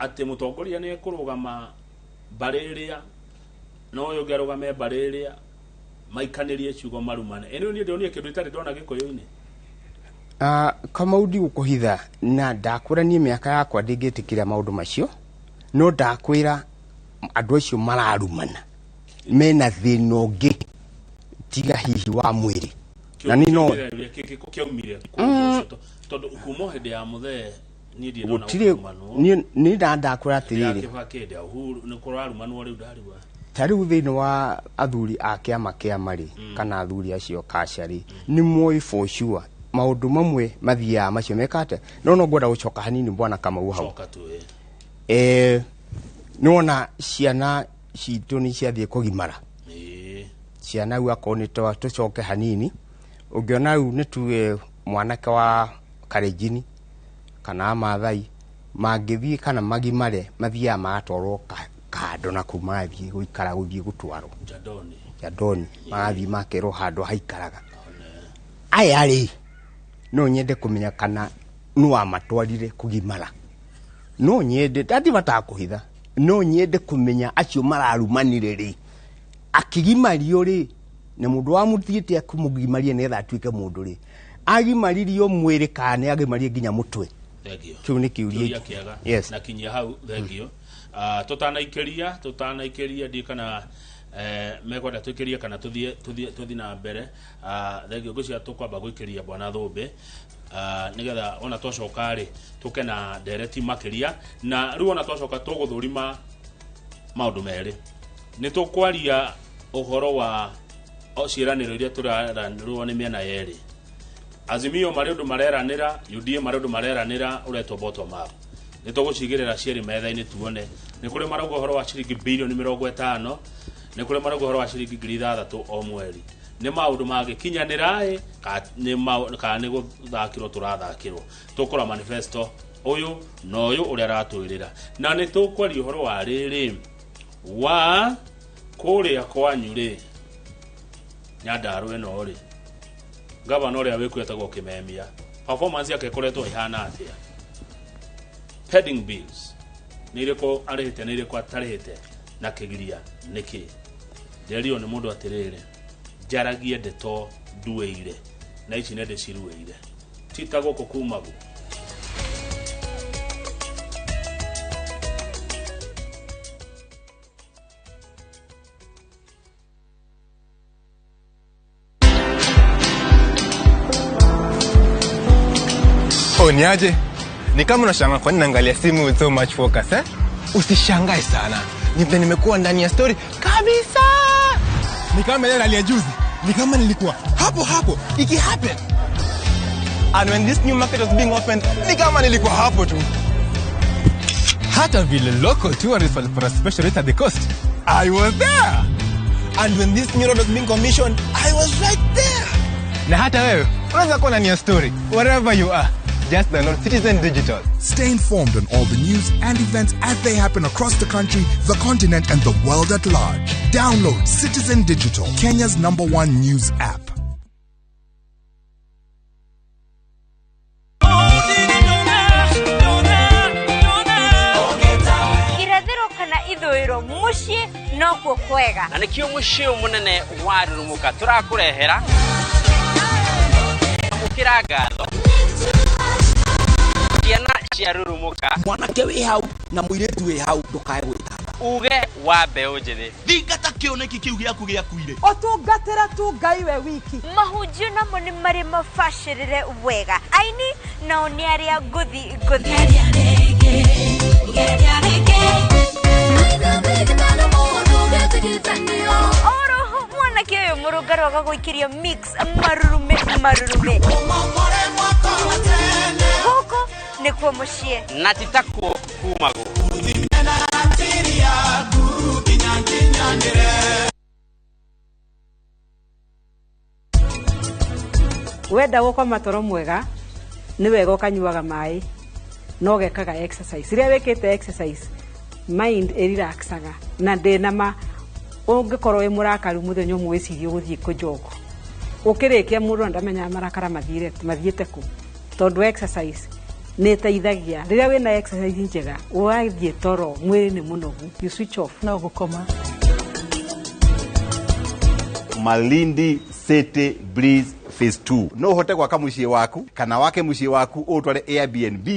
S1: Atĩ mũtongoria nĩ ekũrũgama mbarĩ ĩrĩa na ũyũ ũngĩ arũgame mbarĩ ĩrĩa, maikanĩrie ciugo marumane. Ĩno niĩ ndĩronire kĩndũ itarĩ ndona Gĩkũyũ-inĩ.
S2: Kamau ndigũkũhitha na ndakwĩra niĩ mĩaka yakwa ndingĩtĩkĩra maũndũ macio, no ndakwĩra andũ acio mararumana mena thĩna ũngĩ tiga hihi wa mwĩrĩ. Na niĩ no
S1: kĩaumire kũndũ ũcio, tondũ kuma hĩndĩ ya mũthee niĩ ndirĩ ndona
S2: gũtirĩ
S1: gũkũrumanwo.
S2: Niĩ ndakwĩra atĩrĩrĩ,
S1: Ya Kibaki hĩndĩ ya Uhuru nĩ kũrarumanwo rĩu ndarigwa.
S2: Ta rĩu thĩinĩ wa athuri a kĩama kĩama rĩ, kana athuri acio kaca rĩ, nĩ moĩ for sure maũndũ mamwe mathiaga macio meka atĩa. No no ngwenda gũcoka hanini bwana Kamau hau.
S1: Coka tu, ĩ.
S2: Nĩwona ciana citũ nĩ ciathiĩ kũgimara. Ciana rĩu akorwo nĩ tũcoke hanini, ũngĩona rĩu nĩ tuge mwanake wa Kalenjin kana Maathai mangĩthiĩ kana magimare, mathiaga magatwarwo kando na kũu magathiĩ gũikara gũthiĩ gũtwarwo
S1: Jandoni.
S2: Jandoni, magathiĩ makerwo handũ haikaraga. Aya rĩ, no nyende kũmenya kana nũ wamatwarire kũgimara. No nyende, ndathi matakũhitha, no nyende kũmenya acio mararumanire rĩ, akĩgimario rĩ, na mũndũ wamũthiĩte kũmũgimaria nĩgetha atuĩke mũndũ rĩ, agimaririo mwĩrĩ kana nĩ agimarie nginya mũtwe?
S1: Thengio.
S2: Kĩu nĩ kĩũria
S1: Kĩũria kĩega.
S2: Yes.
S1: Na kinyia hau, thengio. Tũtanaikĩria ndiĩ kana mekwenda tũikĩrie kana tũthiĩ na mbere. Thengio, ngwĩciria tũkwamba gũikĩria bwana Thũmbĩ, nĩgetha ona twacoka rĩ tũke na ndereti makĩria. Na rĩu ona twacoka tũgũthũrima maũndũ merĩ. Nĩ tũkwaria ũhoro wa ciĩranĩro iria tũraranĩrwo nĩ mĩena yerĩ. Azimio marĩ ũndũ mareranĩra, UDA marĩ ũndũ mareranĩra ũretwo bottom up. Nĩ tũgũcigĩrĩra cierĩ metha-inĩ tuone. Nĩ kũrĩ marauga ũhoro wa ciringi bilioni mĩrongo ĩtano, nĩ kũrĩ marauga ũhoro wa ciringi ngiri ithathatũ o mweri. Nĩ maũndũ mangĩkinyanĩra ĩ, kana nĩ gũthakĩrwo tũrathakĩrwo. Tũkũra manifesto ũyũ na ũyũ ũrĩa aratwĩrĩra. Na nĩ tũkwaria ũhoro wa rĩrĩ wa kũrĩa kwanyu rĩ, Nyandarua ĩno rĩ, gavana ũrĩa wĩkuo etagwo Kimemia, performance yake ĩkoretwo ĩhana atĩa? Pending bills nĩ irĩkũ arĩhĩte, nĩ irĩkũ atarĩhĩte, na kĩgiria nĩkĩ? Nderio nĩ mũndũ atĩrĩrĩ, njaragie ndeto nduĩire, na ici nĩ ndĩciruĩire, ti ta gũkũ kumagwo.
S3: Oh, niaje? Ni kama unashangaa kwa nini naangalia simu with so much focus, eh? Usishangae sana. Ni vile nimekuwa ndani ya story kabisa. Ni kama ile rally ya juzi. Ni kama nilikuwa hapo hapo iki happen. And when this new market was being opened, ni kama nilikuwa hapo tu. Hata vile local tourists walipata special rate at the coast, I was there. And when this new road was being commissioned, I was right there. Na hata wewe unaweza kuwa ndani ya story wherever you are. Just download Citizen Digital.
S4: Stay informed on all the news and events as they happen across the country, the continent, and the world at large. Download Citizen Digital, Kenya's #1 news app.
S5: Irathĩro kana ithũĩro mũciĩ nokuo kwega.
S6: Na nĩkĩo mũciĩ mũnene wa Rurumuka tũrakũrehera mũkĩra ngatho ciana cia Rurumuka.
S7: Mwanake wĩ hau na mũirĩtu wĩ hau ndũkae gwĩtamba.
S6: Uge wa mbeũ njĩthĩ.
S7: Thingata kĩoneki kĩu gĩaku gĩakuire.
S8: Ũtungatĩra tu Ngai we wiki.
S5: Mahunjio namo nĩ marĩ mabacĩrĩre wega. Aini nao nĩ arĩa ngũthi ngũthi. Oroho mwanake ũyũ mũrũngarũ agagũikĩria mix marurume marurume. Gũkũ nĩkuo mũciĩ.
S6: Na ti takuo kumagwo.
S8: Wenda gũkoma toro mwega nĩ wega ũkanyuaga maĩ na ũgekaga exercise. Rĩrĩa wĩkĩte exercise mind ĩrelaxaga na ndĩna ma ũngĩkorwo wĩ mũrakaru mũthenya ũmwe wĩcirie ũgũthiĩ kũnjogo. Ũkĩrĩkia mũndũ ndamenyaga marakara mathiĩte kũ tondũ exercise nĩ ĩteithagia. Rĩrĩa wĩna exercise njega ũgathiĩ toro mwĩrĩ nĩ mũnogu, you switch off
S9: no gũkoma.
S10: Malindi City Breeze Phase 2. No uhote gwaka muciĩ waku kana wake muciĩ waku ũtware Airbnb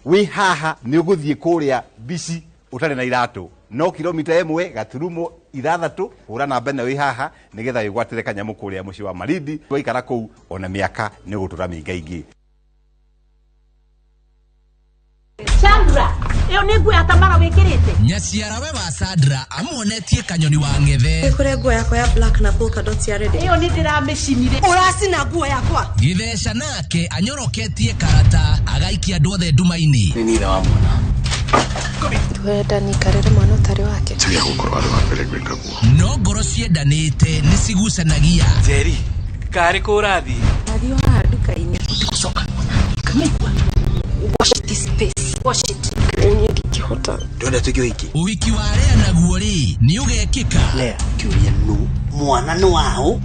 S10: wĩ haha nĩ ũgũthiĩ kũrĩa bici ũtarĩ na iratũ no kilomita 1 gaturumo 6 hũra namba ĩno wĩ haha nĩgetha wĩgwatĩre kanyamũ kũrĩa mũciĩ wa Malindi. Waikara kũu ona mĩaka nĩ ũgũtũra mĩingaingĩ.
S11: Chandra, ĩyo nĩ nguo ya Tamara wĩkĩrĩte.
S7: Nyaciarawe wa Sandra amuonetie kanyoni wa ng'ethe.
S12: Kũrĩ nguo yakwa ya black na polka dots ya red.
S11: Ĩyo nĩ ndĩramĩcinire. Ũracina nguo yakwa.
S7: Gĩtheca nake anyoroketie karata agaikia andũ othe nduma-inĩ.
S13: Nĩ nina wa mwana.
S12: Wenda nikarĩre mwana ũtarĩ wake.
S13: Tiga gũkorwo arĩ wa mbere gwĩka guo.
S7: No ngoro ciendanĩte nĩ cigucanagia.
S6: Njeri, karĩ kũ ũrathiĩ?
S12: Nathiĩ haha nduka-inĩ.
S13: Gũcoka.
S12: Wash this space. Wash it. Niĩ ndingĩhota.
S13: Ndĩrenda tuĩke ũhiki.
S7: Ũhiki wa Lea naguo rĩ nĩ ũgekĩka.
S13: Lea, kĩũria nũ mwana nĩ waũ?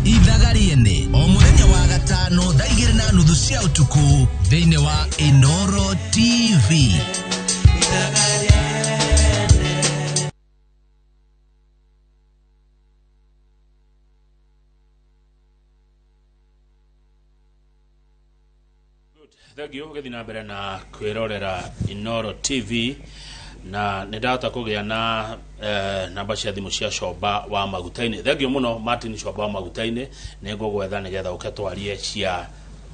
S7: Ithaga rĩene o mũthenya wa gatano thaa 2:30 cia ũtukũ thĩinĩ wa Inoro TV.
S1: Thank you gũthiĩ na mbere na kwĩrorera Inoro TV na nĩ ndahota kũgĩa na namba cia thimũ cia Comba wa Maguta-inĩ. Thank you mũno Martin Comba wa Maguta-inĩ, nĩ ngũgwetha nĩgetha ũke twarie cia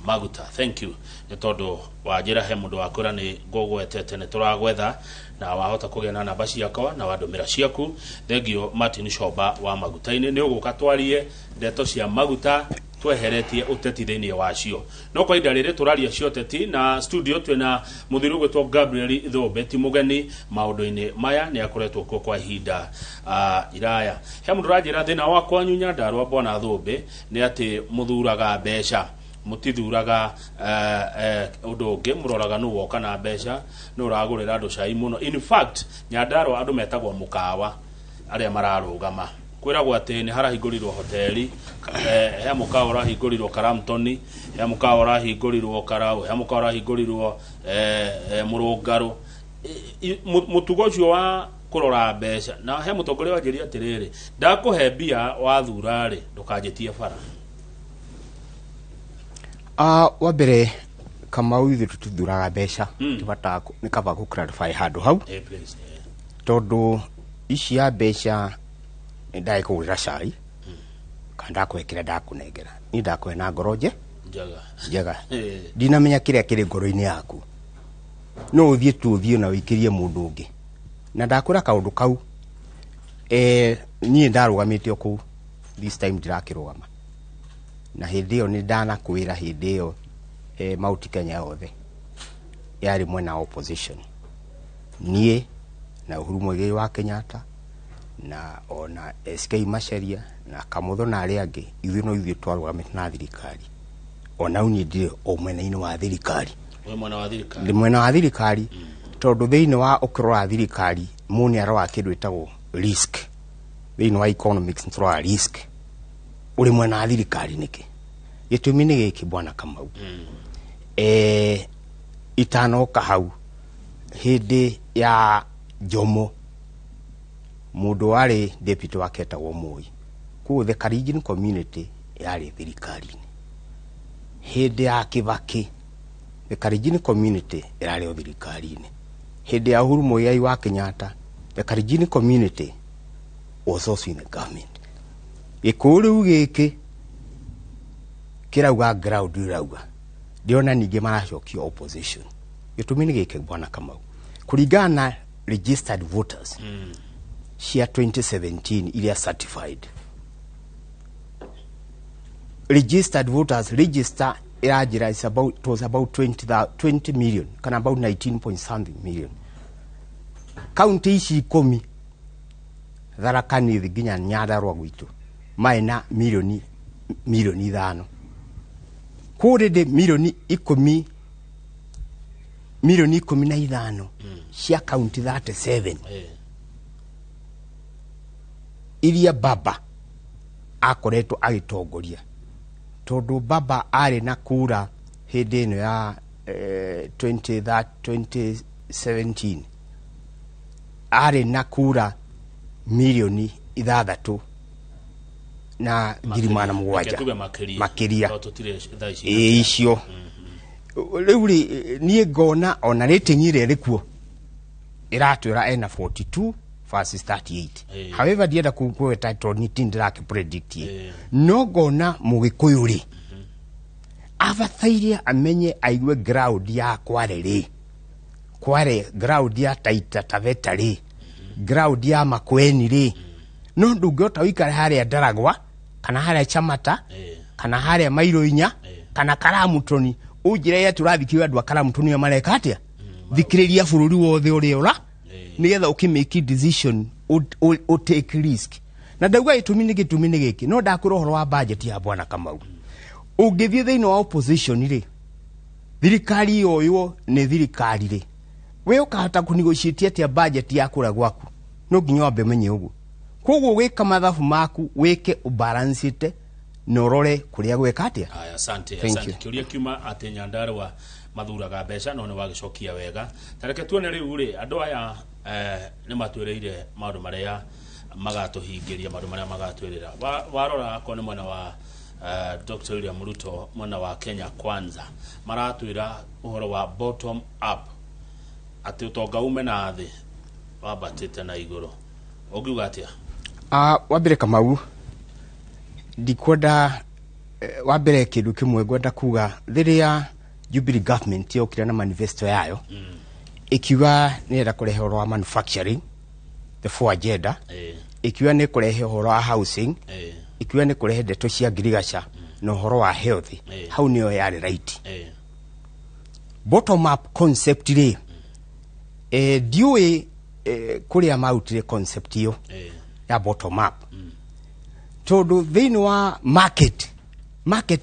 S1: maguta. Thank you nĩ tondũ wanjĩra he mũndũ wakwĩra nĩ ngũgwetete nĩ tũragwetha na wahota kũgĩa na namba ciakwa na wandũmĩra ciaku. Thank you Martin Comba wa Maguta-inĩ, nĩ ũgũka twarie ndeto cia maguta tweheretie ũteti thĩinĩ wacio. No kwa ihinda rĩrĩ tũraria cia ũteti na studio twĩna mũthuri ũgwĩtwo Gabriel Thũmbĩ, ti mũgeni maũndũ-inĩ maya, nĩ akoretwo kuo kwa ihinda iraya. He mũndũ ũranjĩra thĩna wa kwanyu Nyandarua bwana Thũmbĩ nĩ atĩ mũthuraga mbeca, mũtithuraga ũndũ ũngĩ, mũroraga nũ woka na mbeca, nũ ũragũrĩra andũ cai mũno. In fact Nyandarua andũ metagwo mũkawa arĩa mararũgama. Kwĩragwo atĩ nĩ harahingũrirwo hoteli, he mũkawa ũrahingũrirwo Karamtoni, he mũkawa ũrahingũrirwo Karau, he mũkawa ũrahingũrirwo Mũrũngarũ. Mũtugo ũcio wa kũrora mbeca, na he mũtongoria wanjĩrire atĩrĩrĩ, ndakũhe mbia wathura rĩ ndũkanjĩtie bara.
S2: Wa mbere Kamau ithuĩ tũtithuraga mbeca, tũbataga nĩ kaba gũ clarify handũ hau tondũ ici ya mbeca ndagĩkũgũrĩra cai kana ndakũhe kĩrĩa ndakũnengera, niĩ ndakũhe na ngoro njega, ndinamenya kĩrĩa kĩrĩ ngoro-inĩ yaku, no ũthiĩ tu ũthiĩ na ũikĩrie mũndũ ũngĩ. Na ndakwĩra kaũndũ kau, niĩ ndarũgamĩte o kũu, this time ndirakĩrũgama, na hĩndĩ ĩyo nĩ ndanakwĩra hĩndĩ ĩyo Mount Kenya yothe yarĩ mwena wa opposition, niĩ na Uhuru Muigai wa Kenyatta na ona SK Macharia na Kamotho na arĩa angĩ, ithuĩ no ithuĩ twarũgamĩte na thirikari. Ona niĩ ndirĩ o mwena-inĩ wa thirikari.
S1: Wĩ mwena wa thirikari.
S2: Ndĩ mwena wa thirikari tondũ thĩinĩ wa ũkĩrora thirikari mũndũ nĩ aroraga kĩndũ ĩtagwo risk. Thĩinĩ wa economics nĩtũroraga risk. Ũrĩ mwena wa thirikari nĩkĩ? Gĩtũmi nĩ gĩkĩ, bwana Kamau. Itanoka hau, hĩndĩ ya Jomo, mũndũ warĩ deputy wake etagwo Moi, koguo the Kalenjin community yarĩ thirikari-inĩ. Hĩndĩ ya Kibaki, the Kalenjin community ĩrarĩ o thirikari-inĩ. Hĩndĩ ya Uhuru Muigai wa Kenyatta, the Kalenjin community was also in the government. Gĩkũyũ rĩu gĩkĩ kĩrauga ground ĩrauga, ndĩrona ningĩ maracokio opposition. Gĩtũmi nĩ gĩkĩ, bwana Kamau, kũringana na registered voters cia 2017 iria certified registered voters register ĩranjĩra is about, it was about 20 million kana about 19 point something million. Kaunti ici 10, Tharaka Nithi nginya Nyandarua gwitũ, marĩ na milioni 5. Kũrĩndĩ milioni 10, milioni 15 cia kaunti 37 iria baba akoretwo agĩtongoria, tondũ baba arĩ na kura hĩndĩ ĩno ya 2017 arĩ na kura milioni 6 na ngiri 700.
S1: Reke tuge makĩria.
S2: Makĩria.
S1: Tondũ tũtirĩ thaa ici.
S2: Ĩĩ, icio rĩu rĩ, niĩ ngona ona rating ĩrĩa ĩrĩ kuo ĩratwĩra ena 42 versus 38. However, ndienda kũgweta tondũ nĩ ti ndĩrakĩ predict, no ngona mũgĩkũyũ rĩ abataire amenye, aigue ground ya Kware rĩ, Kware ground ya Taita Taveta rĩ, ground ya Makueni rĩ, no ndũngĩhota ũikare harĩa Ndaragwa kana harĩa Chamata kana harĩa Mairo inya kana Karamutoni ũnjĩre atĩ ũrathikĩrĩria andũ a Karamutoni ũrĩa mareka atĩa. Thikĩrĩria bũrũri wothe ũrĩa ũra nĩgetha ũkĩmake decision, ũ take risk. Na ndauga gĩtũmi nĩ gĩkĩ, no ndakwĩra ũhoro wa budget ya bwana Kamau. Ũngĩthiĩ thĩinĩ wa opposition rĩ, thirikari yoywo nĩ thirikari rĩ, we ũkahota kũnegotiate atĩa budget ya kũrĩa gwaku? No nginya wambe ũmenye ũguo. Koguo gwĩka mathabu maku, wĩke ũbalancĩte na ũrore kũrĩa gwĩka atĩa.
S1: Aya, asante.
S2: Thank
S1: Asante.
S2: you.
S1: Kĩũria kiuma atĩ Nyandarua mathuraga mbeca, no nĩ wagĩcokia wega. Ta reke tuone rĩu rĩ, andũ aya nĩ matwĩrĩire maũndũ marĩa magatũhingĩria, maũndũ marĩa magatwĩrĩra. Warora akorwo nĩ mwena wa Dr. William Ruto, mwena wa Kenya Kwanza, maratwĩra ũhoro wa bottom up, atĩ ũtonga ume na thĩ wambatĩte na igũrũ. Ũngiuga atĩa?
S2: Wambere Kamau, ndikwenda wambere kĩndũ kĩmwe ngwenda kuga, rĩrĩa Jubilee government yokire na manifesto yayo ĩkiuga nĩrenda kũrehe ũhoro wa manufacturing, the four agenda, ĩkiuga nĩ kũrehe ũhoro wa housing, ĩkiuga nĩ kũrehe ndeto cia ngirigaca na ũhoro wa health, hau nĩyo yarĩ right. Bottom up concept rĩ, ndiũĩ kũrĩa marutire concept ĩyo ya bottom up, tondũ thĩinĩ wa market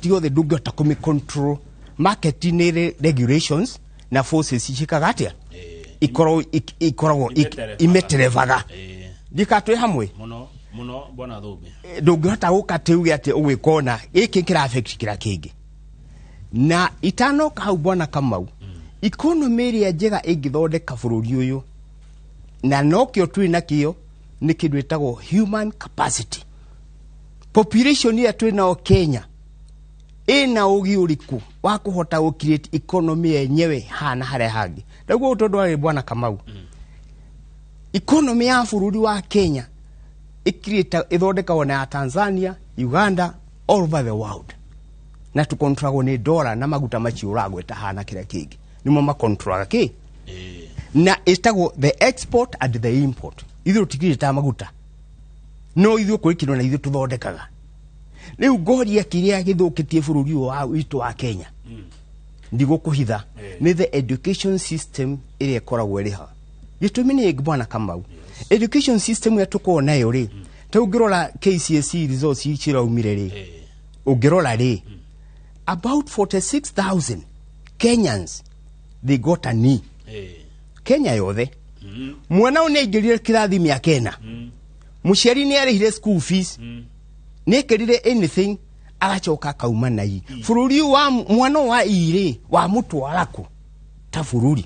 S2: yothe ndũngĩhota kũmĩ control. Market nĩ ĩrĩ regulations na forces ciĩkaga atĩa, ikoragwo
S1: Imeterebaga.
S2: Imeterebaga. Ndika twĩ hamwe?
S1: Mũno mũno, bwana Thũmbĩ.
S2: Ndũngĩhota gũka atĩ uge atĩ ũgwĩka ũna gĩkĩ kĩra affect kĩrĩa kĩngĩ. Na itanoka hau, bwana Kamau, economy ĩrĩa njega ĩngĩthondeka bũrũri ũyũ na nokĩo twĩ nakĩo nĩ kĩndũ ĩtagwo human capacity. Population ĩrĩa twĩ nayo Kenya ĩna ũgĩ ũrĩkũ wa kũhota gũ create economy yenyewe hana harĩa hangĩ? Ndaguo tondũ arĩ bwana Kamau, economy ya bũrũri wa Kenya ĩcreate ĩthondekagwo na ya Tanzania, Uganda, all over the world, na tũkontragwo nĩ dola na maguta macio ũragweta hana kĩrĩa kĩngĩ nĩmo makontroraga kĩ na ĩtagwo the export and the import. Ithuĩ tũtikirĩtaga maguta, no ithuĩ kũrĩ kĩndũ na ithuĩ tũthondekaga. Rĩu ngoria kĩrĩa gĩthũkĩtie bũrũri ũyũ witũ wa Kenya, ndigũkũhitha, nĩ the education system ĩrĩa ĩkoragwo ĩrĩ ha. Gĩtũmi nĩ bwana Kamau, education system ĩrĩa tũkoragwo nayo rĩ, ta ũngĩrora KCSE results ciraumire rĩ, ũngĩrora rĩ, about 46,000 Kenyans They got a knee. Kenya yothe mwana ũyũ nĩ aingĩrire kĩrathi mĩaka 4, mũciari nĩ arĩhire school fees, nĩ ekĩrire anything, agacoka akauma na i bũrũri ũyũ wa mwana ũyũ wa irĩ wamũtwara kũ ta bũrũri?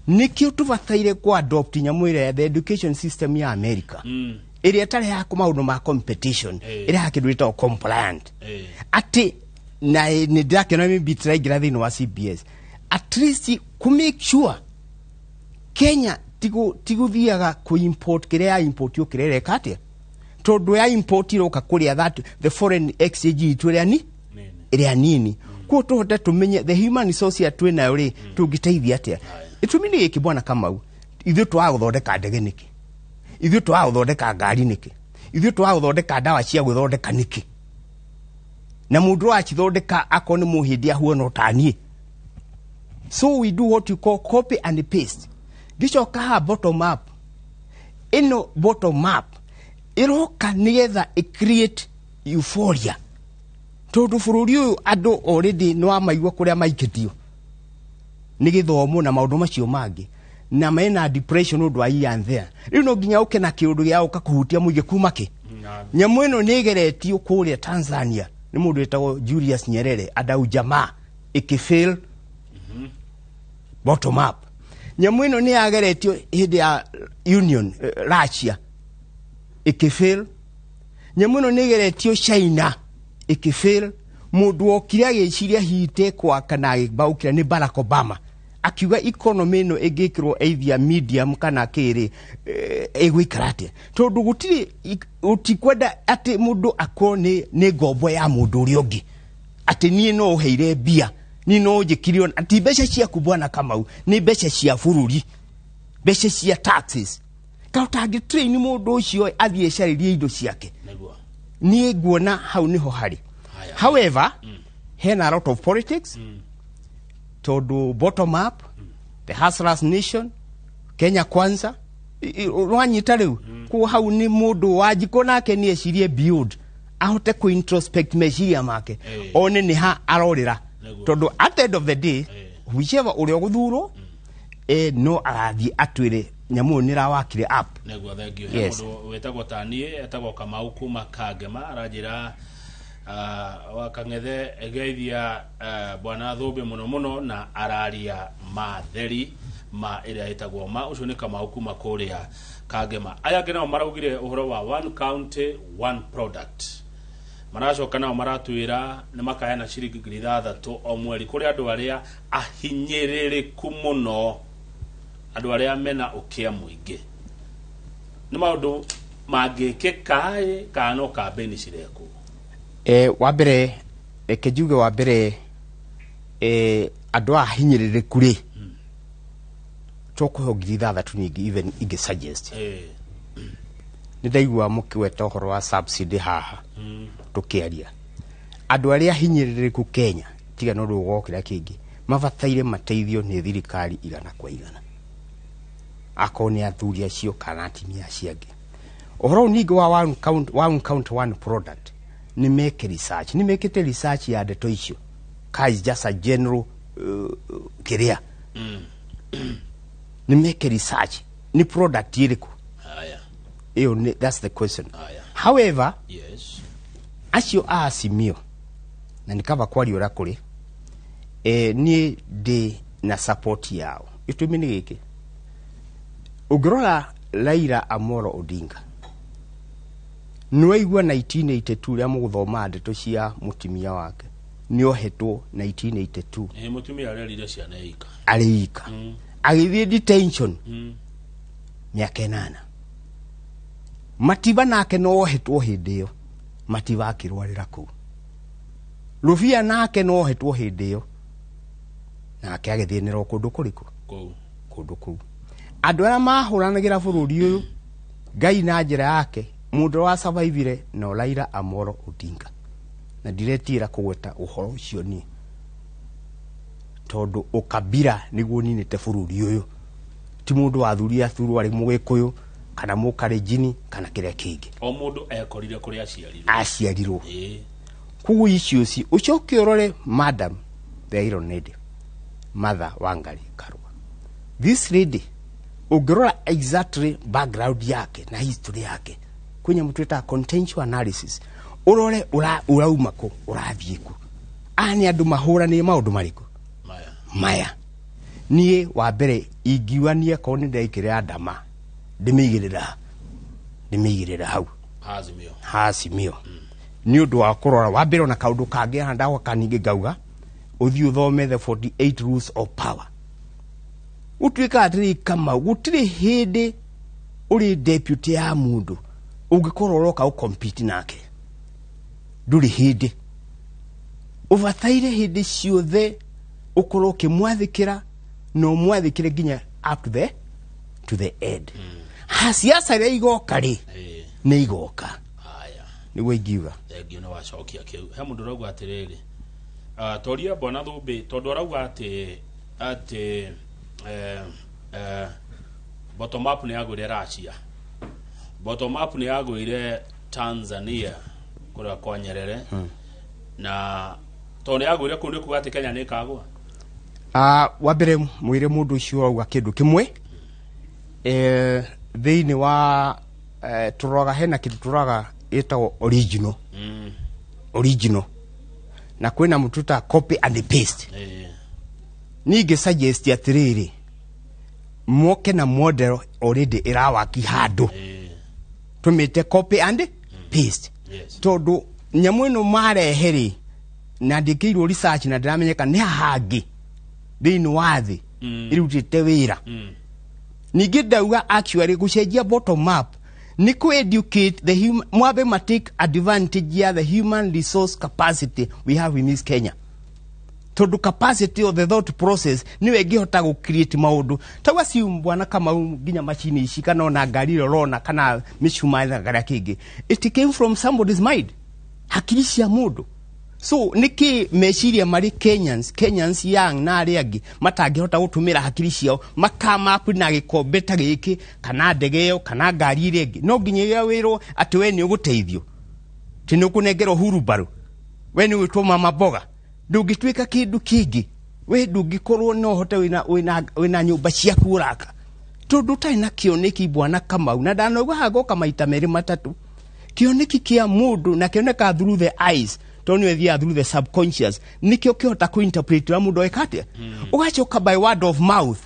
S2: Nĩkĩo tũbataire kũ adopt nyamũ ĩrĩa ya the education system ya America, ĩrĩa ĩtarĩ ya maũndũ ma competition, ĩrĩa ya kĩndũ gĩtagwo compliant, atĩ na nĩ ndĩrakĩona maybe tũraingĩra thĩinĩ wa CBS, at least kũ make sure Kenya tigũthiaga kũ import kĩrĩa ya import kĩrĩa ĩreka atĩa, tondũ ya import iroka kũrĩa that the foreign exchange itũ ĩrĩa ni ĩrĩa nini. Kuo tũhote tũmenye the human resource ya twĩ nayo rĩ, tũngĩteithia atĩa. Gĩtũmi nĩ gĩkĩ, bwana Kamau, ithuĩ twaga gũthondeka ndege nĩkĩ? Ithuĩ twaga gũthondeka ngari nĩkĩ? Ithuĩ twaga gũthondeka ndawa cia gwĩthondeka nĩkĩ? Na mũndũ wacithondeka akorwo nĩ mũhĩndĩ ahuana o ta niĩ. So we do what you call copy and paste. Ngĩcoka haha bottom up, ĩno bottom up ĩroka nĩgetha ĩ create euphoria, tondũ bũrũri ũyũ andũ already nĩ wamaigua kũrĩa maikĩtio nĩ gĩthomo na maũndũ macio mangĩ, na mena depression ũndũ wa here and there. Rĩu no nginya ũke na kĩũndũ gĩa gũka kũhutia mũingĩ kuma kĩ. Nyamũ ĩno nĩ ĩgeretio kũrĩa Tanzania nĩ mũndũ wĩtagwo Julius Nyerere andau jamaa, ĩkĩfail bottom up. Nyamũ ĩno nĩ yageretio hĩndĩ ya Union, Russia, ĩkĩfail. Nyamũ ĩno nĩ ĩgeretio China, ĩkĩfail. Mũndũ wokire agĩciria hite kwaka na agĩbaũkĩra nĩ Barack Obama, akiuga economy ĩno ĩngĩkĩrwo either medium kana kĩrĩ, ĩgũikara atĩa, tondũ gũtirĩ gũtikwenda atĩ mũndũ akorwo nĩ ngombo ya mũndũ ũrĩa ũngĩ, atĩ niĩ no ũheire mbia, niĩ no ũnjĩkire ona ti mbeca ciaku, bwana Kamau, nĩ mbeca cia bũrũri, mbeca cia taxes. Ka ũtangĩ train mũndũ ũcio athiĩ ecarĩrie indo ciake. Niĩ nguona hau nĩho harĩ. However, hena a lot of politics, tondũ bottom up, the hustlers nation, Kenya Kwanza, wanyita rĩu koguo hau nĩ mũndũ wanjikũ nake nĩ ecirie beyond, ahote kũ introspect meciria make, one nĩ ha arorĩra, tondũ at the end of the day, whichever ũrĩa ũgũthurwo, no agathiĩ atwĩre nyamũ ĩyo nĩ ĩrawakire up.
S1: Nĩguo, thank you.
S2: Yes.
S1: He mũndũ wĩtagwo taniĩ etagwo Kamau kuma Kangema aranjĩra, wa Kang'ethe, geithia bwana Thũmbĩ mũno mũno, na araria matheri ma ĩrĩa ĩtagwo ma. Ũcio nĩ Kamau kuma kũrĩa Kangema. Aya angĩ nao maraugire ũhoro wa one county one product. Maracoka nao maratwĩra nĩ makaheana ciringi 6,000 o mweri kũrĩ andũ arĩa ahinyĩrĩrĩku mũno, andũ arĩa mena ũkĩa mũingĩ. Nĩ maũndũ mangĩkĩka ĩ kana no kambĩni cirekwo?
S2: Wa mbere, reke njuge, wa mbere, andũ aya hinyĩrĩrĩku rĩ, tũkũheo 6,000 ningĩ even ingĩ suggest. Nĩ ndaigua mũkĩgweta ũhoro wa subsidy haha tũkĩaria. Andũ arĩa hinyĩrĩrĩku Kenya, tiga no rũgo kĩrĩa kĩngĩ, mabataire mateithio nĩ thirikari 100%, akorwo nĩ athuri acio kana atumia acio angĩ. Ũhoro ũyũ ningĩ wa one count, one count one product, nĩ meke research, nĩ mekĩte research ya ndeto icio ka is just a general kĩrĩa nĩ meke research nĩ product ĩrĩkũ ĩyo that's the question. However, acio a Azimio, na nĩ kaba kwaria ũrĩa kũrĩ, niĩ ndĩ na support yao. Gĩtũmi nĩ gĩkĩ: ũngĩrora Raila Amolo Odinga, nĩwaigua 1982 rĩa mũgũthoma ndeto cia mũtumia wake, nĩohetwo 1982.
S1: Mũtumia arerire ciana ika.
S2: Arĩ ika, agĩthiĩ detention mĩaka 8. Matiba nake no ohetwo hĩndĩ ĩyo, Matiba akĩrwarĩra kũu. Rũbia nake no ohetwo hĩndĩ ĩyo, nake agĩthĩnĩrwo kũndũ kũrĩkũ?
S1: Kũu.
S2: Kũndũ kũu. Andũ arĩa mahũranagĩra bũrũri ũyũ, Ngai na njĩra yake, mũndũ ũrĩa wasurvivire no Raila Amolo Odinga, na ndiretigĩra kũgweta ũhoro ũcio niĩ, tondũ ũkabira nĩguo ninĩte bũrũri ũyũ. Ti mũndũ wathurire athurwo arĩ mũgĩkũyũ kana mũkarenjini kana kĩrĩa kĩngĩ.
S1: O mũndũ ekorire kũrĩa aciarirwo.
S2: Aciarirwo. Koguo icio ci ũcoke ũrore madam the Iron Lady. Martha Wangari Karua. This lady ũngĩrora exactly background yake na history yake, kwĩ nyamũ twĩtaga contextual analysis, ũrore ũrauma kũ, ũrathiĩ kũ, aya nĩ andũ mahũranĩire maũndũ marĩkũ maya. Niĩ wa mbere ingiuga niĩ akorwo nĩ ndekĩrĩra ndama ndĩmĩigĩrĩra hau
S1: Azimio.
S2: Azimio, nĩ ũndũ wa kũrora wa mbere ona kaũndũ kangĩ haha ndagoka ningĩ ngauga ũthiĩ ũthome the 48 Rules of Power, ũtuĩka atĩrĩ Kamau, gũtirĩ hĩndĩ ũrĩ deputy ya mũndũ ũngĩkorwo ũroka ũcompete nake, ndũrĩ hĩndĩ. Ũbataire hĩndĩ ciothe ũkorwo ũkĩmwathĩkĩra na ũmwathĩkĩre nginya up to the end. Ha siasa iria igoka rĩ, nĩ igoka, nĩguo ingiuga.
S1: Thengio nĩ wacokia kĩu. He mũndũ ũrauga atĩrĩrĩ, toria bwana Thũmbĩ, tondũ arauga atĩ bottom up nĩ yagũire Russia, bottom up nĩ yagũire Tanzania kũrĩa kwa Nyerere, na tondũ nĩ yagũire kũu nĩ kuga atĩ Kenya nĩ ĩkagũa.
S2: Wa mbere mwĩre mũndũ ũcio auga kĩndũ kĩmwe, thĩinĩ wa tũroraga hena kĩndũ tũroraga ĩtagwo original, original, na kwĩna mũtũ ta copy and paste. Ningĩ suggest atĩrĩrĩ, moke na model already ĩrawaki handũ, tũmĩte copy and paste, tondũ nyamũ ĩno marehe rĩ, na ndĩkĩirwo research na ndĩramenyeka nĩ hangĩ thĩinĩ wa thĩ ĩrutĩte wĩra. Ningĩ ndauga actually gũcenjia bottom up nĩ kũ educate the human, mwambe ma take advantage ya the human resource capacity we have in this Kenya, tondũ capacity of the thought process nĩwe ĩngĩhota gũ create maũndũ tau acio bwana Kamau, nginya macini ici kana ona ngari ĩrĩa ũrona kana mĩcumarĩ na karĩa kĩngĩ, it came from somebody's mind, hakiri cia mũndũ. So nĩkĩ meciria marĩ Kenyans young na arĩa angĩ matangĩhota gũtũmĩra hakiri ciao makama up na gĩkombe ta gĩkĩ kana ndege ĩyo kana ngari ĩrĩa ĩngĩ? No nginya ĩrĩa wĩrwo atĩ we nĩ ũgũteithio, tĩ nĩ ũkũnengerwo hurumbarũ, we nĩ ũgwĩtwo mama mboga, ndũngĩtuĩka kĩndũ kĩngĩ, we ndũngĩkorwo no ũhote wĩna nyũmba ciaku ũraka tondũ ũtarĩ na kĩoneki, bwana Kamau. Na ndanauga hagoka maita merĩ matatũ, kĩoneki kĩa mũndũ na kĩoneka through the eyes, tondũ nĩwe thiaga through the subconscious, nĩkĩo kĩhota kũinterpret ũrĩa mũndũ eka atĩa, ũgacoka by word of mouth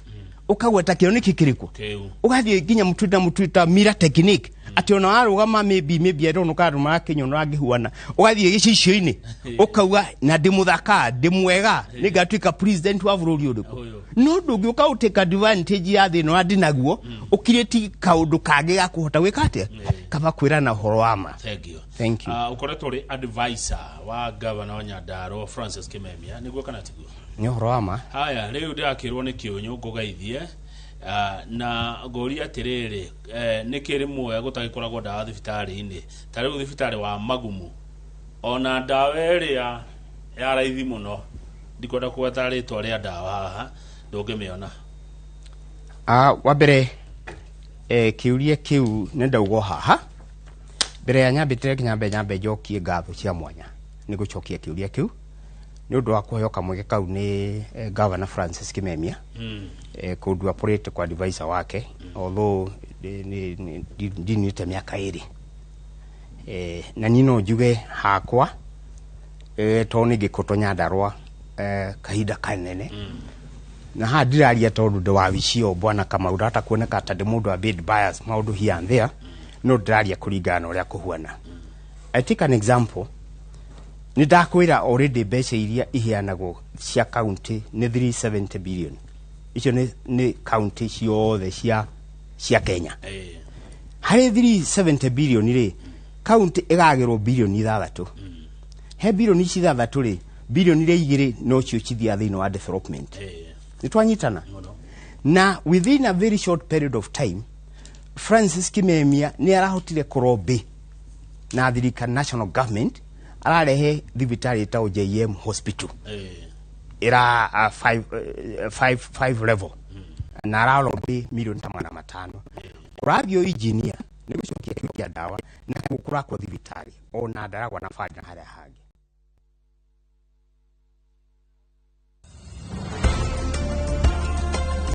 S2: ũkagweta kĩoneki kĩrĩkũ.
S1: Kĩu.
S2: Ũgathiĩ nginya mũtwita mirror technique, atĩ ona warũgama maybe I don't know kana marakĩnyona ũrangĩhuana, ũgathiĩ gĩcicio-inĩ ũkauga na ndĩ mũthaka, ndĩ mwega, nĩngatuĩka president wa bũrũri ũrĩkũ. No ndũngĩũka ũtake advantage ya thĩna ũrĩa ndĩnaguo ũkirĩti kaũndũ kangĩ ga kũhota gwĩka atĩa, kaba kwĩrana ũhoro wa ma.
S1: Thank you.
S2: Thank you.
S1: Ũkoretwo ũrĩ advisor wa governor wa Nyandarua Francis Kimemia, nĩguo kana tiguo?
S2: Nĩ ũhoro wa ma.
S1: Haya, rĩu ndĩrakĩrwo nĩ kĩũnyũ ngũgeithie, na ngũria atĩrĩrĩ, nĩkĩ rĩmwe gũtagĩkoragwo ndawa thibitarĩ-inĩ? Ta rĩu thibitarĩ wa Magumu, ona ndawa ĩrĩa ya raithi mũno, ndikwenda kũgweta rĩtwa rĩa ndawa haha, ndũngĩmĩona.
S2: Wa mbere, kĩũria kĩu nĩ ndaugwo haha mbere ya nyambĩtĩre, nyambe njokie ngatho cia mwanya nĩ gũcokia kĩũria kĩu nĩ ũndũ wa kũheo kamweke kau nĩ Governor Francis Kimemia kũndua political advisor wake, although ndinĩte mĩaka 2, na niĩ no njuge hakwa, tondũ nĩ ngĩkũtwo Nyandarua kahinda kanene, na haha ndiraria tondũ ndĩ wabici ĩyo, bwana Kamau, ndahota kuoneka ta ndĩ mũndũ a bit bias maũndũ here and there, no ndĩraria kũringana na ũrĩa kũhuana. I take an example, nĩ ndakwĩra already mbeca iria iheanagwo cia county nĩ 370 billion, icio nĩ county ciothe cia Kenya. Harĩ 370 billion rĩ, county ĩgagĩrwo bilioni 6. He bilioni ici 6 rĩ, bilioni iria 2 nocio cithiaga thĩinĩ wa development. Nĩ twanyitana? Na within a very short period of time Francis Kimemia nĩ arahotire kũrobĩ na thirikari, national government, ararehe thibitarĩ ĩtagwo JM Hospital, ĩra five level, na ararobĩ milioni ta 500. Kũrathiĩ engineer nĩ gũcokia kĩo kĩa ndawa na kũrakwo thibitarĩ ona ndaragwa na bandi na harĩa hangĩ.